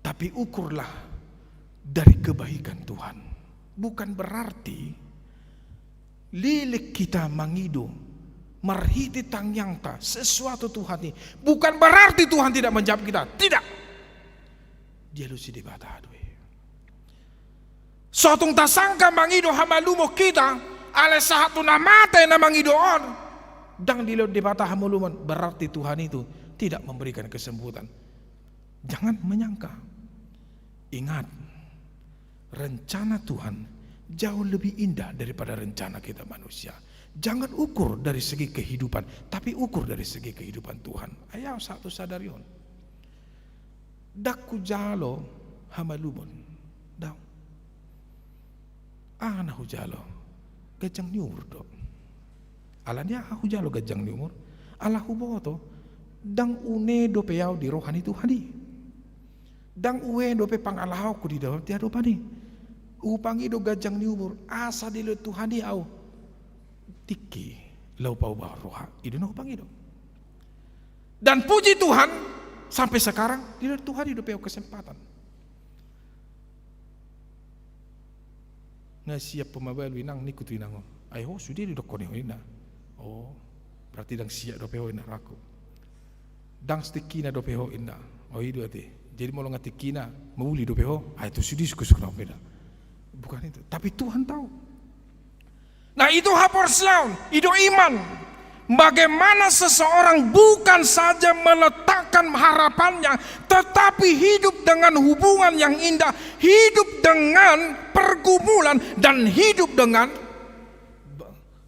Tapi ukurlah dari kebaikan Tuhan. Bukan berarti lilik hita mangido marhite tangiangta sesuatu Tuhan i, bukan berarti Tuhan tidak menjawab kita. Tidak. Dialusi Debata do i. So tung tasangka mangido hamalumon hita, Alai sahat tu na mate na mangido on, ndang dilehon Debata hamalumon, berarti Tuhan itu tidak memberikan kesembuhan. Jangan menyangka. Ingat, rencana Tuhan jauh lebih indah daripada rencana kita manusia. Jangan ukur dari segi kehidupan, tapi ukur dari segi kehidupan Tuhan. Ai ahu sahat tu sadari on, ndang hujalo hamalumon. Ndang. Aha na hujalo? Ganjang ni umur do. Alani aha hujalo ganjang ni umur? Ala huboto, ndang une dope ahu di roha ni Tuhan i. Ndang ue dope pangalahoku di dalam tiadopan i. Hupangido ganjang ni umur, asa dilehon Tuhan i ahu tingki laho paubahon roha. I do na hupangido. Dan puji Tuhan, sampai sekarang dilehon Tuhan i dope ahu kesempatan. Nga siap ho mabalu inang, ningku tu inang on. Ai ho sude didokkon i ho inna. O, berarti ndang siap dope ho inna rohangku. Ndang tingkina dope ho inna. O, i do ate. Jadi molo nga tingkina, mauli dope ho, ai tu sude suksuk na ho inna. Bukan itu. Tapi Tuhan tahu. Nah, itu haporseaon, i do iman. Bagaimana seseorang bukan saja meletakkan harapannya, tetapi hidup dengan hubungan yang indah, hidup dengan pergumulan, dan hidup dengan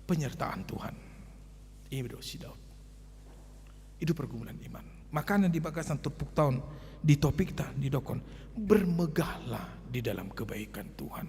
penyertaan Tuhan. I do si Daud. I do pergumulan iman. Makana di bagasan turpukta on, di topikta, didokkon, bermegahlah di dalam kebaikan Tuhan.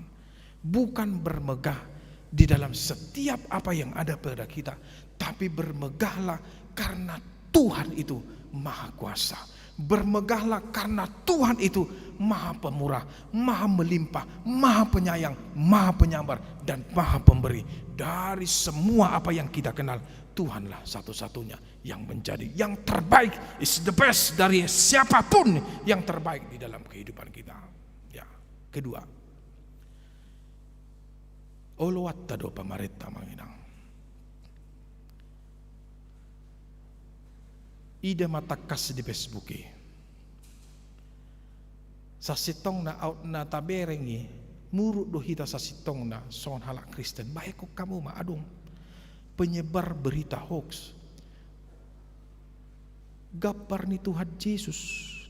Bukan bermegah di dalam setiap apa yang ada pada kita, tapi bermegahlah karena Tuhan itu maha kuasa. Bermegahlah karena Tuhan itu maha pemurah, maha melimpah, maha penyayang, maha penyabar, dan maha pemberi. Dari semua apa yang kita kenal, Tuhanlah satu-satunya yang menjadi yang terbaik, is the best dari siapapun, yang terbaik di dalam kehidupan kita. Ya, kedua, oloanta do pamarenta, amang inang. Ida ma tangkas di Facebook i. Sasintongna aut na tabereng i, muruk do hita sasintongna songon halak Kristen. Bahenon hamu ma adong penyebar berita hoax. Gambar ni Tuhan Jesus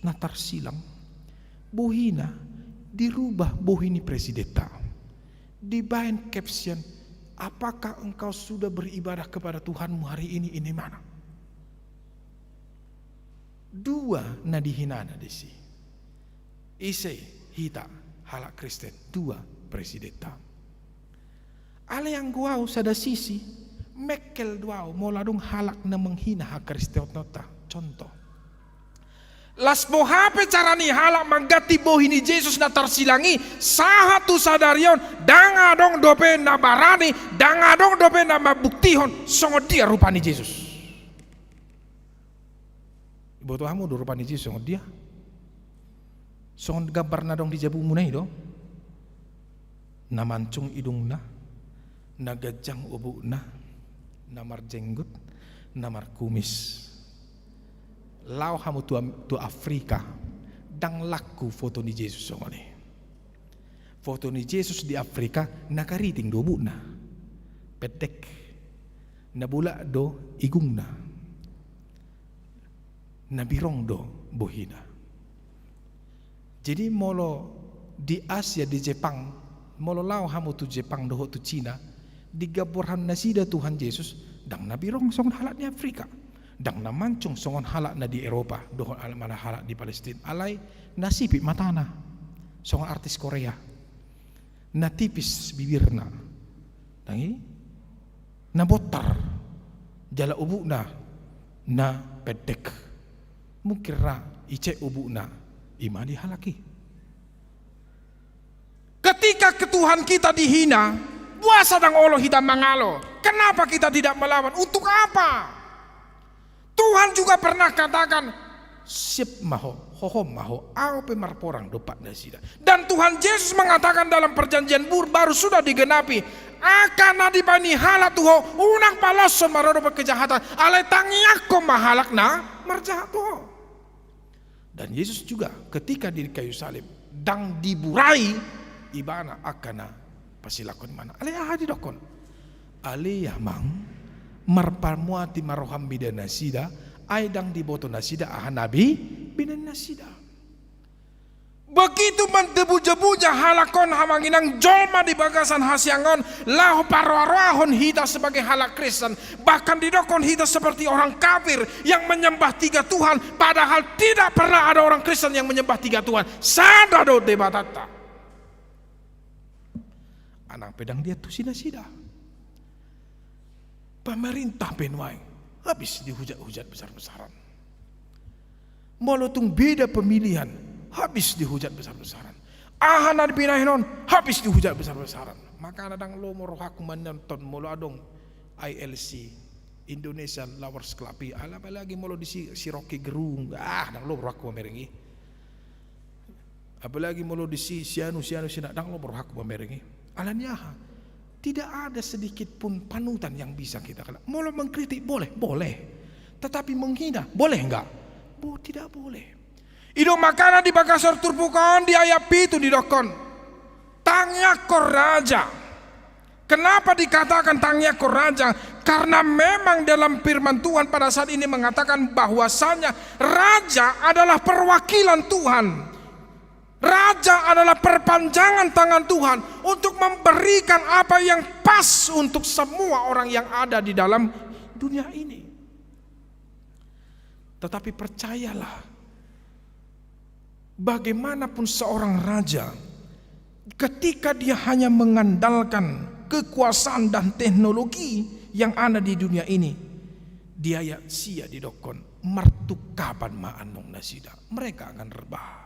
na tarsilang, bohina dirubah bohi ni presidenta. Dibaen caption, "Apakah engkau sudah beribadah kepada Tuhanmu hari ini?" Ini mana? Dua na dihinana disi. Ise hita halak Kristen, dua presidenta. Alai anggo ahu sada sisi, mengkel do ahu molo adong halak na menghina hakristenonta. Contoh. Las boha pe cara ni halak mangganti bohi ni Jesus na tarsilang i, sahat tu sadari on, ndang adong dope na barani, ndang adong dope na mambuktihon songon dia rupa ni Jesus. Iboto hamu do rupa ni Jesus songon dia? Songon gambar na adong di jabumuna i do. Na mancung idungna, na ganjang obukna, na marjenggot, na markumis. Laho hamu tu Am-, tu Afrika, ndang laku foto ni Jesus songon i. Foto ni Jesus di Afrika, na kariting do obukna. Pendek. Na bolak do igungna. Na birong do bohina. Jadi molo di Asia, di Jepang, molo laho hamu tu Jepang dohot tu Cina, digamborhon nasida Tuhan Jesus, ndang na birong songon halak ni Afrika, ndang na mancung songon halak na di Eropa, dohot halak, mana halak di Palestina, alai na sipit matana, songon artis Korea. Na tipis bibirna, ndang i, na bontar, jala obukna na pendek. Mungkin ra icek obukna, i ma di halak i. Ketika ke-, Tuhan kita dihina, boasa ndang olo hita mangalo? Kenapa kita tidak melawan? Untuk apa? Tuhan juga pernah katakan, "Siap ma ho, hohom ma ho, ahu pe marporang dompak nasida." Dan Tuhan Yesus mengatakan dalam perjanjian bur-, baru sudah digenapi, angka na dibaen ni halak tu ho, unang paloshon maradophon kejahatan, alai tangiangkon ma halak na marjahat tu ho. Dan Yesus juga ketika di kayu salib, ndang diburai ibana angka na pasilangkon ibana. Alai aha didokkon? Ale amang, marpamuati ma roham mida nasida, ai ndang diboto nasida aha na bi-, binaen nasida. Begitu mendebu-debunya halak on, amang inang, jolma di bagasan hasiangan on, laho paroa-roahon hita sebagai halak Kristen, bahkan didokkon hita seperti orang kafir yang menyembah tiga Tuhan, padahal tidak pernah ada orang Kristen yang menyembah tiga Tuhan. Sada do Debatanta. Ai ndang pe ndang diantusi nasida. Pemerintah pe nuaeng, habis dihujat-hujat besar-besaran. Molo tung beda pemilihan, habis dihujat besar-besaran. Aha na binaen on, habis dihujat besar-besaran. Makana ndang lomo rohangku manonton molo adong I L C, Indonesian Lovers Club i, ala-, apalagi molo disi si Rocky Gerung, ah, ndang lomo rohangku mamereng i. Apalagi molo disi, si anu, si anu, si na, ndang lomo rohangku mamereng i. Alani aha? Tidak ada sedikit pun panutan yang bisa kita kena. Molo mengkritik boleh, boleh. Tetapi menghina, boleh enggak? Bo-, tidak boleh. I do makana di bagasan turpuk on di ayat pitu didokkon, tangiangkon raja. Kenapa dikatakan tangiangkon raja? Karena memang dalam firman Tuhan pada saat ini mengatakan bahwasanya raja adalah perwakilan Tuhan. Raja adalah perpanjangan tangan Tuhan untuk memberikan apa yang pas untuk semua orang yang ada di dalam dunia ini. Tetapi percayalah, bagaimanapun seorang raja, ketika dia hanya mengandalkan kekuasaan dan teknologi yang ada di dunia ini, dia ya sia didokkon martungkapan ma annon nasida. Mereka akan rebah.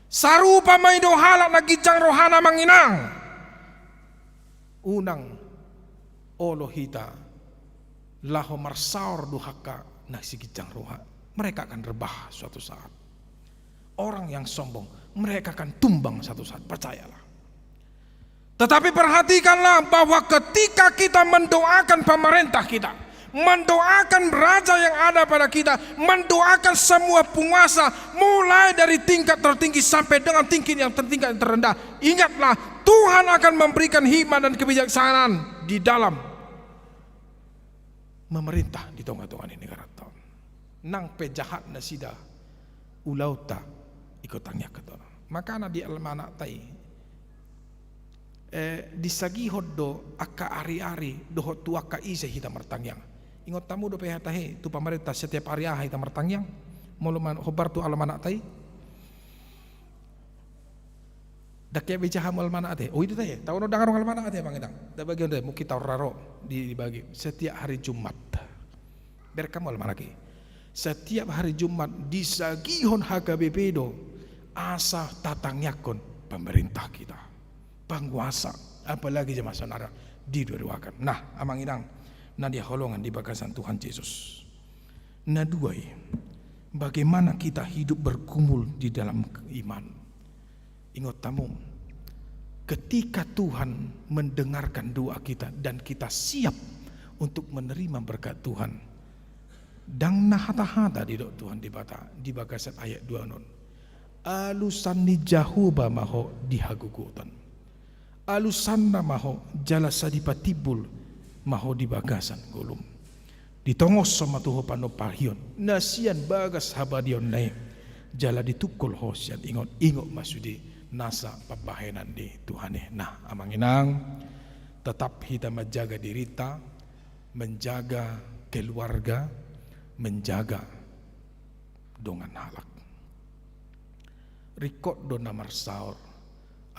Sarupa ma i do halak na ginjang rohana, amang inang. Unang olo hita laho marsaor do angka na siginjang roha. Mereka akan rebah suatu saat. Orang yang sombong, mereka akan tumbang suatu saat, percayalah. Tetapi perhatikanlah bahwa ketika kita mendoakan pemerintah kita, mendoakan raja yang ada pada kita, mendoakan semua penguasa, mulai dari tingkat tertinggi sampai dengan tingkat yang tertingkat, yang terendah, ingatlah, Tuhan akan memberikan hikmat dan kebijaksanaan di dalam memerintah di tonga-tonga ni negaranta on. Nang pe jahat nasida ulaonta, ingkon tangiangkon hita. Makana di almanakta i, eh, disagihon do angka ari-ari dohot tu angka ise hita martangiang. Ingot hamu dope hata i, tu pamarenta setiap ari aha hita martangiang? Molo man-, hombar tu almanakta i. Ndang hea be jaha hamu almanak ate. Oh, i do tahe. Taon on ndang adong almanak ate, amang inang. Ndang bagian ate, mungkin taon ra ro di, dibagi. Setiap hari Jumat. Bereng hamu almanak i. Setiap hari Jumat disagihon H K B P do asa tatangiangkon pemerintah kita. Penguasa, apalagi zaman sonari diduaduakan. Nah, amang inang, na hinaholongan di bagasan Tuhan Jesus. Na dua i, bagaimana kita hidup bergumul di dalam iman. Ingot hamu, ketika Tuhan mendengarkan doa kita dan kita siap untuk menerima berkat Tuhan, ndang na hata-hata didok Tuhan Debata di bagasan ayat dua on. Alusan ni Jahowa ma ho di hagogotan. Alusanna ma ho jala sai dipatimbul ma ho di bagasan ngolum. Ditongoshon ma tu ho panumpahion na sian bagas habadiaonna i, jala ditungkol ho sian ingot-ingot ma sude nasa pambahenan ni Tuhan i. Nah, amang inang, tetap hita menjaga dirinta, menjaga keluarga, menjaga dongan halak. Ringkot do na marsaor,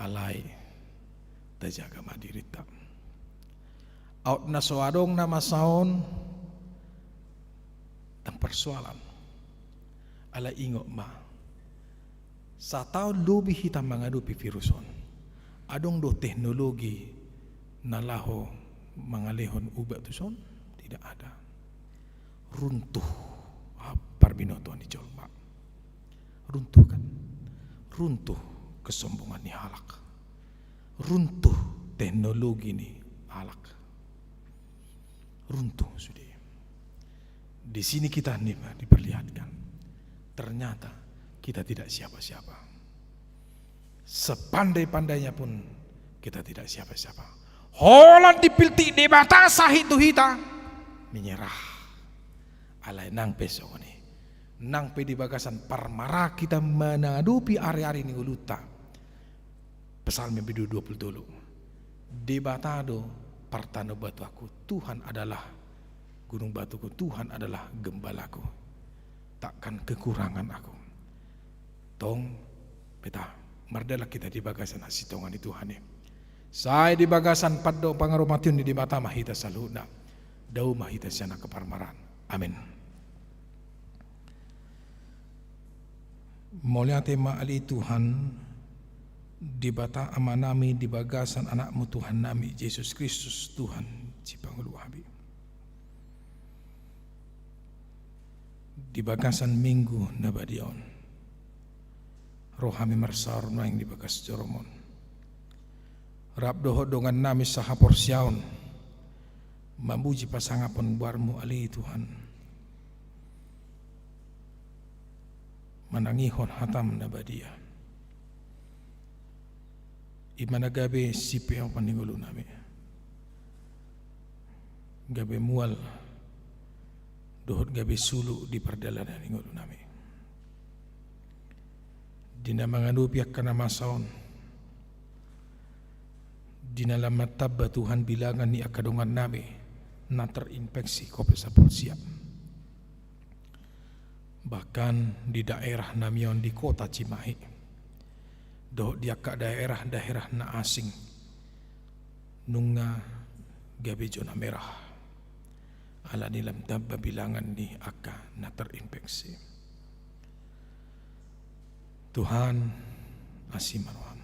alai tajaga ma dirinta. Aut na so adong na masa on, ndang persoalan. Alai ingot ma, sataon lobi hita mangadopi virus on. Adong do teknologi na laho mangalehon ubat tuson? Tidak ada. Runtuh, ah, parbinotoan ni jolma. Runtuh, kan? Runtuh kesombongan ni halak. Runtuh teknologi ni halak. Runtuh sude. Di sini kita ni-, diperlihatkan, ternyata kita tidak siapa-siapa. Sepandai-pandainya pun kita tidak siapa-siapa. Holan dipiltik Debata sahit tu hita menyerah. Alai nang pe songon i, nang pe di bagasan parmaraan hita mangadopi ari-ari ni ngolunta. Psalmen bindu dua pulu tolu. Debata do partano batuanku, Tuhan adalah gunung batuku, Tuhan adalah gembalaku. Takkan kekurangan aku. Tong, beta, mardalan hita di bagasan hasintongan ni Tuhan i. Sai di bagasan pando pangaropation ni Debata ma hita saluhutna. Dao ma hita sian angka parmaraan. Amen. Mauliate ma ale Tuhan, Debata Amanami, di bagasan Anakmu Tuhannami Jesus Kristus, Tuhan Sipangolu hami. Di bagasan Minggu na badia on, ro hami marsaor nuaeng di bagas joroMon. Rap dohot dongannami sahaporseaon, mamuji pasangapon goarMu ale Tuhan. Manangihon hataM na badia. I ma na gabe sipeopon ni ngolunami. Gabe mual dohot gabe sulu di pardalanan ni ngolunami. Di na mangadopi angka na masa on, di na lam martamba Tuhan bilangan ni angka dongannami na terinfeksi covid sampulu sia. Bahkan di daerah nami on di kota Cimahi, dohot di angka daerah-daerah na asing, nunga gabe zona merah. Alani lam tamba bilangan ni angka na terinfeksi. Tuhan, asi ma rohaM.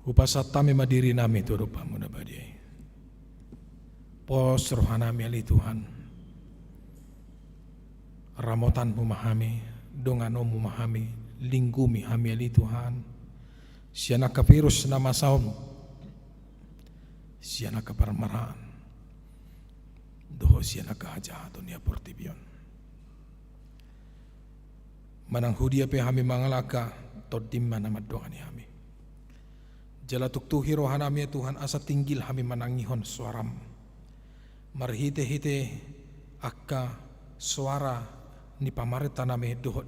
Hupasahat hami ma dirinami tu adopanMu na badia i. Pos rohanami ale Tuhan. RamotanMu ma hami, donganonMu ma hami, linggumi hami ale Tuhan. Sian angka virus na masa on, sian angka parmaraan, dohot sian angka hajahaton ni portibi on. Manang hudia pe hami mangalangka, TondiM ma na mandongani hami. Jala tuktuhi rohanami ya Tuhan, asa tinggil hami manangihon soaraM. Marhite-hite angka soara ni pamarentanami dohot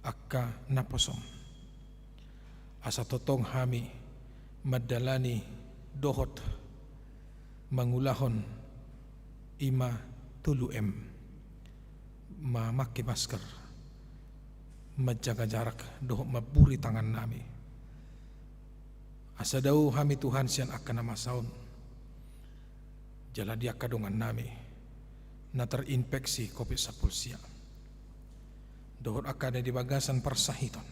angka naposoM. Asa tongtong hami mandalani dohot mangulahon i ma tolu M, mamake masker, manjaga jarak, dohot mamburi tangannami. Asa dao hami Tuhan sian angka na masa on. Jala di angka dongannami na terinfeksi covid sampulu sia, dohot angka na di bagasan parsahiton,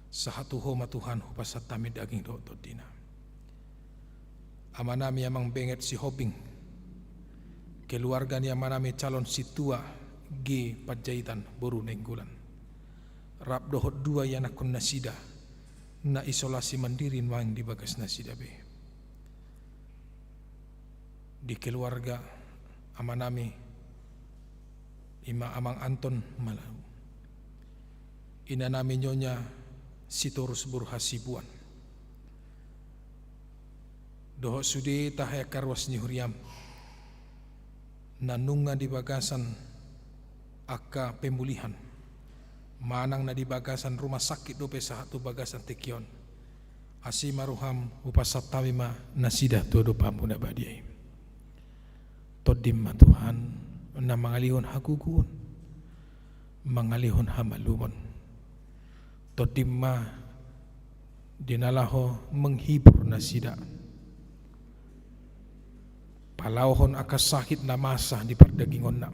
sahat tu Ho ma Tuhan hupasahat hami daging dohot tondina. Amanami Amang Benget Sihombing, keluarga ni amanami calon sintua G Panjaitan boru Nainggolan, rap dohot dua ianakhon nasida na isolasi mandiri nuaeng di bagas nasida be. Di keluarga amanami, i ma Amang Anton Malau, inanami Nyonya Sitorus boru Hasibuan, dohot sude tahe angka ruas ni huriaM na nunga di bagasan angka pemulihan, manang na di bagasan rumah sakit dope sahat tu bagasan tingki on. Asi ma rohaM, hupasahat hami ma nasida tu adopanMu na badia i. TondiM ma Tuhan, na mangalehon hagogoon, mangalehon hamalumon. TondiM ma di na laho menghibur nasida, palaohon angka sahit na masa di pardagingonna,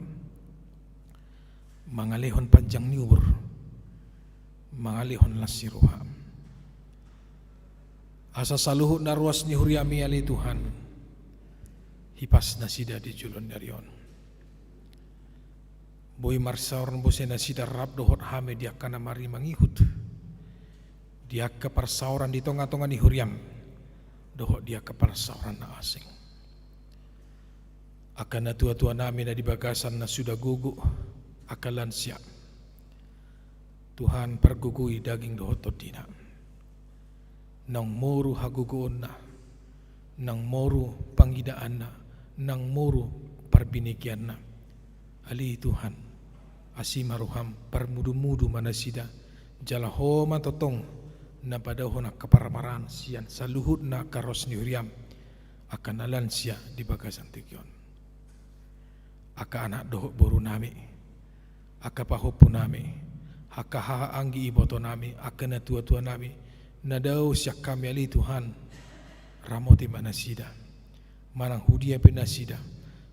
mangalehon panjang ni umur, mangalehon las ni roha. Asa saluhut na ruas ni huriaMi ale Tuhan, hipas nasida di joloan ni ari on. Boi marsaor muse nasida rap dohot hami di angka na marmangihut, di angka parsaoran di tonga-tonga ni huriaM, dohot di angka parsaoran na asing. Angka natuatuanami na di bagasan na suda gogo, angka lansia. Tuhan, pargogoi daging dohot tondina. Naung moru hagogoonna, Nang moru pangidaanna, nang moru parbinegeanna. Ale Tuhan, asi ma roham, parmudumudu ma nasida, jala Ho ma tongtong na padaohon angka parmaraan sian saluhutna angka ros ni huriam, angka na lansia di bagasan tingki on. Angka anak dohot borunami, angka pahompunami, angka haha anggi ibotonami, angka natuatuanami, na dao sian hami, ale Tuhan, ramoti ma nasida. Manang hudia pe nasida,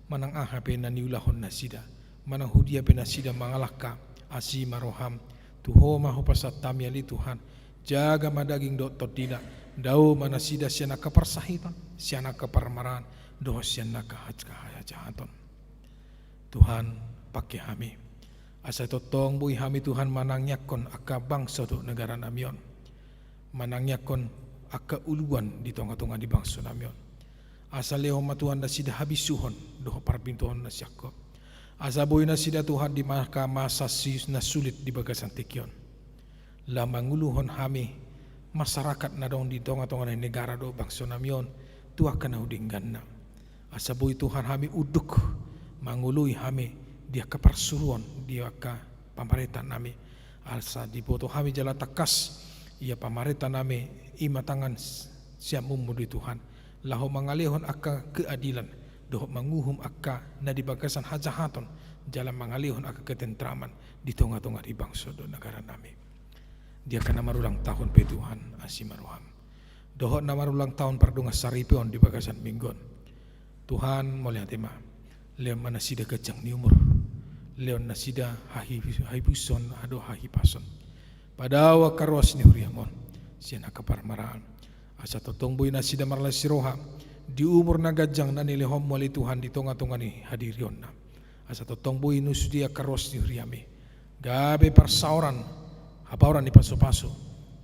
manang aha pe na niulahon nasida, manang hudia pe nasida mangalangka, asi ma roham, tu Ho ma hupasahat hami, ale Tuhan, jaga ma daging dohot tondina, dao ma nasida sian angka parsahiton, sian angka parmaraan, dohot sian angka haj-, hajahaton. Tuhan, pangke hami. Asa tongtong boi hami, Tuhan, manangiangkon angka bangso dohot negaranami on. Manangiangkon angka uluan di tongatonga ni bangsonami on. Asa lehon ma, Tuhan, nasida habisuhon dohot parpintohon na sian Ho. Asa boi nasida, Tuhan, di angka masa si-, na sulit di bagasan tingki on. Laho manguluhon hami masyarakat na adong di tongatonga ni negara dohot bangsonami on tu angka na uli dengganna. Asa boi, Tuhan, hami unduk mangoloi hami di angka parsuruon di angka pamarentanami. Asa diboto hami jala tangkas ia pamarentanami i ma tangan s-, siamunmu do i, Tuhan, laho mangalehon angka keadilan dohot manguhum angka na di bagasan hajahaton, jala mangalehon angka ketentraman di tongatonga ni bangso dohot negaranami. Di angka na marulang tahun pe, Tuhan, asi ma roham. Dohot na marulang tahun pardongansaripeon di bagasan minggu on, Tuhan, mauliate ma. Lehon ma nasida ganjang ni umur, lehon nasida hahi-, hahipuson dohot hahipason. Padao angka ruas ni huriam on sian angka parmaraan. Asa tongtong boi nasida marlas ni roha di umur na ganjang na nilehonmu, ale Tuhan, di tongatonga ni hadirionna. Asa tongtong boi nusu di angka ruas ni huriami gabe parsaoran, hapaoran ni pasupasu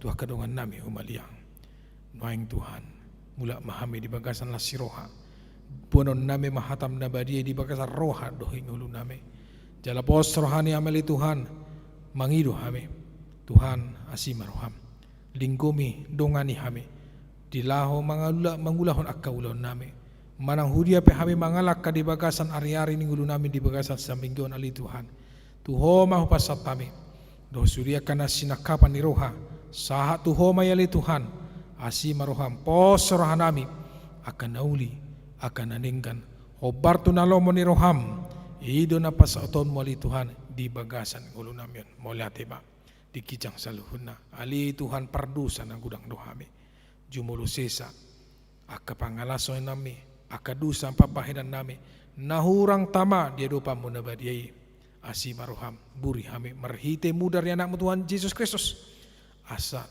tu angka dongannami humaliang. Nuaeng, Tuhan, mulak ma hami di bagasan las ni roha. Boanonnami ma hatam na badia i di bagasan roha dohot ngolunami. Jala pos roha ni hami, ale Tuhan, mangido hami. Tuhan, asi ma roham. Linggomi, dongani hami di laho mangaula-, mangulahon angka ulaonnami. Manang hudia pe hami mangalangka di bagasan ariari ni ngolunami di bagasan saminggu on, ale Tuhan, tu Ho ma hupasahat hami. Dohot sude angka na sinangkapan ni roha, sahat tu Ho ma i, ale Tuhan. Asi ma roham, pos rohanami, angka na uli, angka na denggan, hombar tu na lomo ni roham. I do na pasahatonmu, ale Tuhan, di bagasan ngolunami on. Mauliate ma. Di ginjang saluhutna, ale Tuhan, pardosa na godang do hami. Jumolo sesa angka pangalasonami, angka dosa pambahenannami na hurang tama di adopanmu na badia i. Asi ma roham, buri hami marhite mudar ni Anakmu Tuhan Jesus Kristus. Asa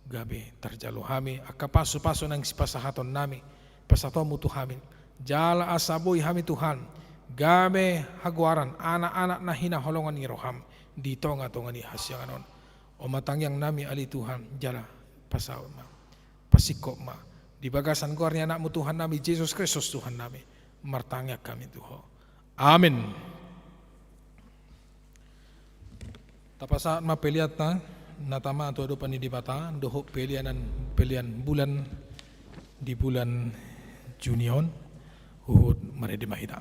gabe tarjalo hami angka pasupasu naeng sipasahatonnami, pasahatonmu tu hami. Jala asa boi hami, Tuhan, gabe hagoaran anak-anak na hinaholongan ni roham di tongatonga ni hasiangan on. On ma tangiangnami, ale Tuhan, jala pasaut ma, pasingkop ma di bagasan goar ni Anakmu Tuhannami Jesus Kristus Tuhannami, martangiang hami tu Ho. Amen. Tapasahat ma peleanta na tama tu adopan ni Debata, dohot peleanan, pelean bulan di bulan Juni on. Huhut marende ma hita.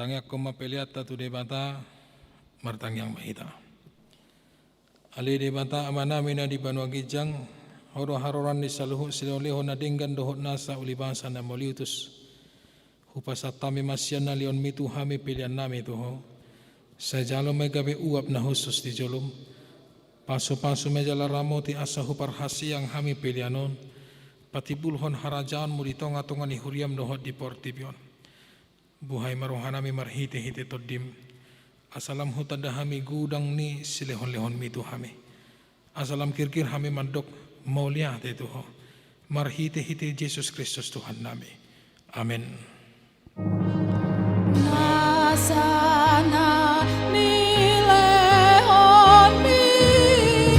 Tangiangkon ma peleanta tu Debata. Martangiang ma hita. Ale Debata Amanami na di banua ginjang, Ho do haroroan ni saluhut silehonlehon na denggan dohot nasa ulibasa na mauliutus. Hupasahat hami ma sian na lehonmi tu hami peleannami tu Ho. Sai jalo ma i gabe uap na hushus di jolom. Pasupasu ma i jala ramoti asa huparhaseang hami pelean on patimbulhon harajaonmu di tongatonga ni huriam dohot di portibi on. Buhai ma rohanami marhitehite Tondim, asa lam hutanda hami godang ni silehonlehonmi tu hami. Asa lam girgir hami mandok mauliate tu Ho, marhitehite Jesus Kristus Tuhannami. Amen. Nasa na nilehonmi,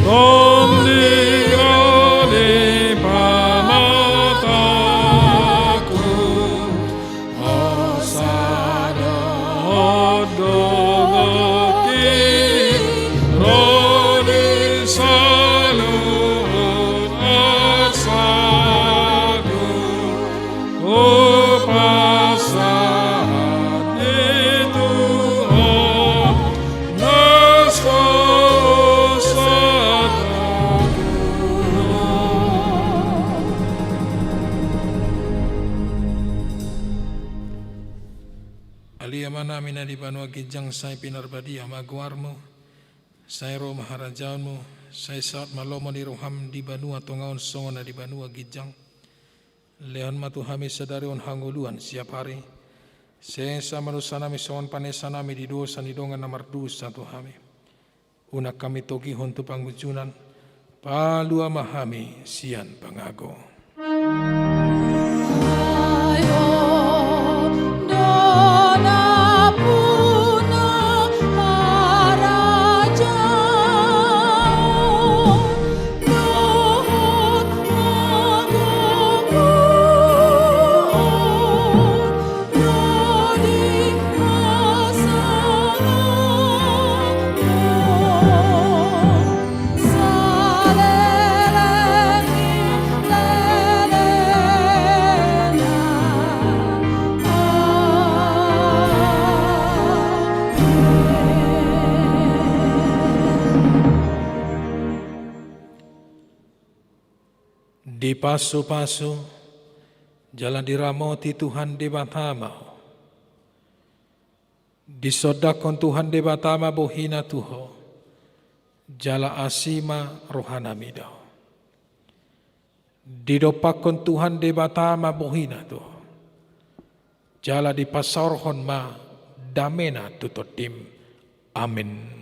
Tondim ni pamataku. Ho sada donganki, ro di saluhut hasaku, hupasahat i tu Ho. Ale Amanami na di banua ginjang, sai pinarbadia ma goarmu, sai ro ma harajaonmu, sai saut ma lomo ni roham di banua tonga on songon na di banua ginjang. Lehon ma tu hami sadari on hangoluan siap ari. Sesa ma dosanami songon panesanami di dosa ni dongan na mardosa tu hami. Unang hami togihon tu pangunjunan, palua ma hami sian pangago. Dipasupasu jala diramoti Tuhan Debata ma ho. Disondangkon Tuhan Debata ma bohina tu ho, jala asi ma rohana mida ho. Didompakkon Tuhan Debata ma bohina tu ho, jala dipasaorhon ma damena tu tondim. Amen.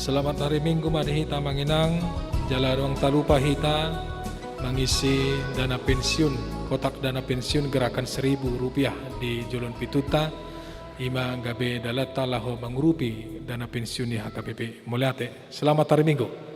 Selamat hari Minggu ma di hita amang inang, jala adong talupa hita mangisi dana pensiun, kotak dana pensiun gerakan seribu rupiah di jolo ni pitunta, ima gabe dalanta laho mangurupi dana pensiun ni H K B P. Mauliate, selamat hari Minggu.